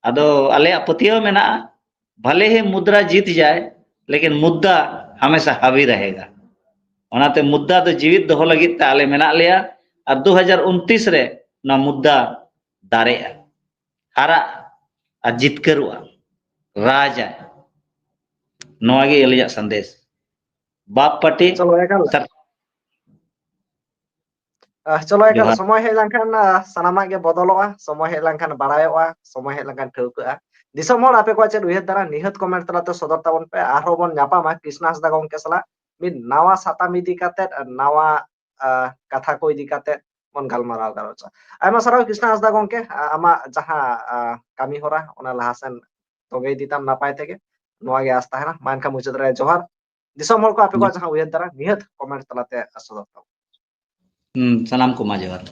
ᱟᱫᱚ ᱟᱞᱮᱭᱟᱜ ᱯᱟᱹᱛᱭᱟᱹᱣ ᱢᱮᱱᱟᱜᱼᱟ, ᱵᱷᱟᱞᱮ ᱦᱤ ᱢᱩᱫᱽᱨᱟ ᱡᱤᱛ ᱡᱟᱭ, ᱞᱮᱠᱤᱱ ᱢᱩᱫᱽᱫᱟ ᱦᱟᱢᱮᱥᱟ ᱦᱟᱵᱤ ᱨᱟᱦᱮᱜᱟ᱾ ᱚᱱᱟᱛᱮ ᱢᱩᱫᱽᱫᱟ ᱫᱚ ᱡᱤᱣᱤᱫ ᱫᱚᱦᱚ ᱞᱟᱹᱜᱤᱫ ᱛᱮ ᱟᱞᱮ ᱢᱮᱱᱟᱜ ᱞᱮᱭᱟ ᱟᱨ ᱫᱩ ᱦᱟᱡᱟᱨ ᱩᱱᱛᱤᱥ ᱨᱮ ᱱᱚᱣᱟ ᱢᱩᱫᱽᱫᱟ ᱫᱟᱨᱮᱜᱼᱟ, ᱦᱟᱨᱟᱜᱼᱟ ᱟᱨ ᱡᱤᱛᱠᱟᱹᱨᱚᱜᱼᱟ᱾ ᱨᱟᱡᱟ, ᱱᱚᱣᱟ ᱜᱮ ᱟᱹᱞᱤᱧᱟᱜ ᱥᱟᱸᱫᱮᱥ᱾ ᱵᱟᱯ ᱯᱟᱨᱴᱤ ᱪᱚᱞᱚ, ᱮᱠᱟᱞ᱾ ᱥᱟᱨ- ᱟᱦ, ᱪᱚᱞᱚ, ᱮᱠᱟᱞ, ᱡᱚᱦᱟᱨ᱾ ᱥᱚᱢᱚᱭ ᱦᱮᱡ ᱞᱮᱱᱠᱷᱟᱱ, ᱟᱦ, ᱥᱟᱱᱟᱢᱟᱜ ᱜᱮ ᱵᱚᱫᱚᱞᱚᱜᱼᱟ, ᱥᱚᱢᱚᱭ ᱦᱮᱡ ᱞᱮᱱᱠᱷᱟᱱ ᱵᱟᱲᱟᱭᱚᱜᱼᱟ, ᱥᱚᱢᱚᱭ ᱦᱮᱡ ᱞᱮᱱᱠᱷᱟᱱ ᱴᱷᱟᱹᱣᱠᱟᱹᱜᱼᱟ᱾ ᱫᱤᱥᱚᱢ ᱦᱚᱲ, ᱟᱯᱮ ᱠᱚᱣᱟᱜ ᱪᱮᱫ ᱩᱭᱦᱟᱹᱨ ᱫᱷᱟᱨᱟ? ᱱᱤᱦᱟᱹᱛ ᱠᱚᱢᱮᱱᱴ ᱛᱟᱞᱟᱛᱮ ᱥᱚᱫᱚᱨ ᱛᱟᱵᱚᱱ ᱯᱮ᱾ ᱟᱨᱦᱚᱸ ᱵᱚᱱ ᱧᱟᱯᱟᱢᱟ ᱠᱨᱤᱥᱱᱟ ᱦᱟᱸᱥᱫᱟ ᱜᱚᱢᱠᱮ ᱥᱟᱞᱟᱜ ᱢᱤᱫ ᱱᱟᱣᱟ ᱥᱟᱛᱟᱢ ᱤᱫᱤ ᱠᱟᱛᱮᱫ, ᱱᱟᱣᱟ, ᱟᱦ, ᱠᱟᱛᱷᱟ ᱠᱚ ᱤᱫᱤ ᱠᱟᱛᱮᱫ ᱵᱚᱱ ᱜᱟᱞᱢᱟᱨᱟᱣ ᱜᱟᱞᱚᱪᱟ᱾ ᱟᱭᱢᱟ ᱥᱟᱨᱦᱟᱣ ᱠᱨᱤᱥᱱᱟ ᱦᱟᱸᱥᱫᱟ ᱜᱚᱢᱠᱮ, ᱟ-, ᱟᱢᱟᱜ ᱡᱟᱦᱟᱸ, ᱟᱦ, ᱠᱟᱹᱢᱤ ᱦᱚᱨᱟ, ᱚᱱᱟ ᱞᱟᱦᱟ ᱥᱮᱱ ᱛᱚᱸᱜᱮ ᱤᱫᱤ ᱛᱟᱢ ᱱᱟᱯᱟᱭ ᱛᱮᱜᱮ, ᱱᱚᱣᱟ ᱜᱮ ᱟᱸᱥ ᱛᱟᱦᱮᱱᱟ᱾ ᱢᱟ ᱮᱱᱠᱷᱟᱱ ᱢᱩᱪᱟᱹᱫ ᱨᱮ ᱡᱚᱦᱟᱨ᱾ ᱫᱤᱥᱚᱢ ᱦᱚᱲ ᱠᱚ ᱟᱯᱮ ᱠᱚᱣᱟᱜ ᱡᱚᱦᱟᱨ᱾ ᱡᱟᱦᱟᱸ ᱩᱭᱦᱟᱹᱨ ᱫᱷᱟᱨᱟ, ᱱᱤᱦᱟᱹᱛ ᱠᱚᱢᱮᱱᱴ ᱛᱟᱞᱟᱛᱮ ᱥᱚᱫᱚᱨ ᱛᱟᱵᱚᱱ᱾ ᱦᱩᱸ, ᱥᱟᱱᱟᱢ ᱠᱚ ᱢᱟ ᱡᱚᱦᱟᱨ᱾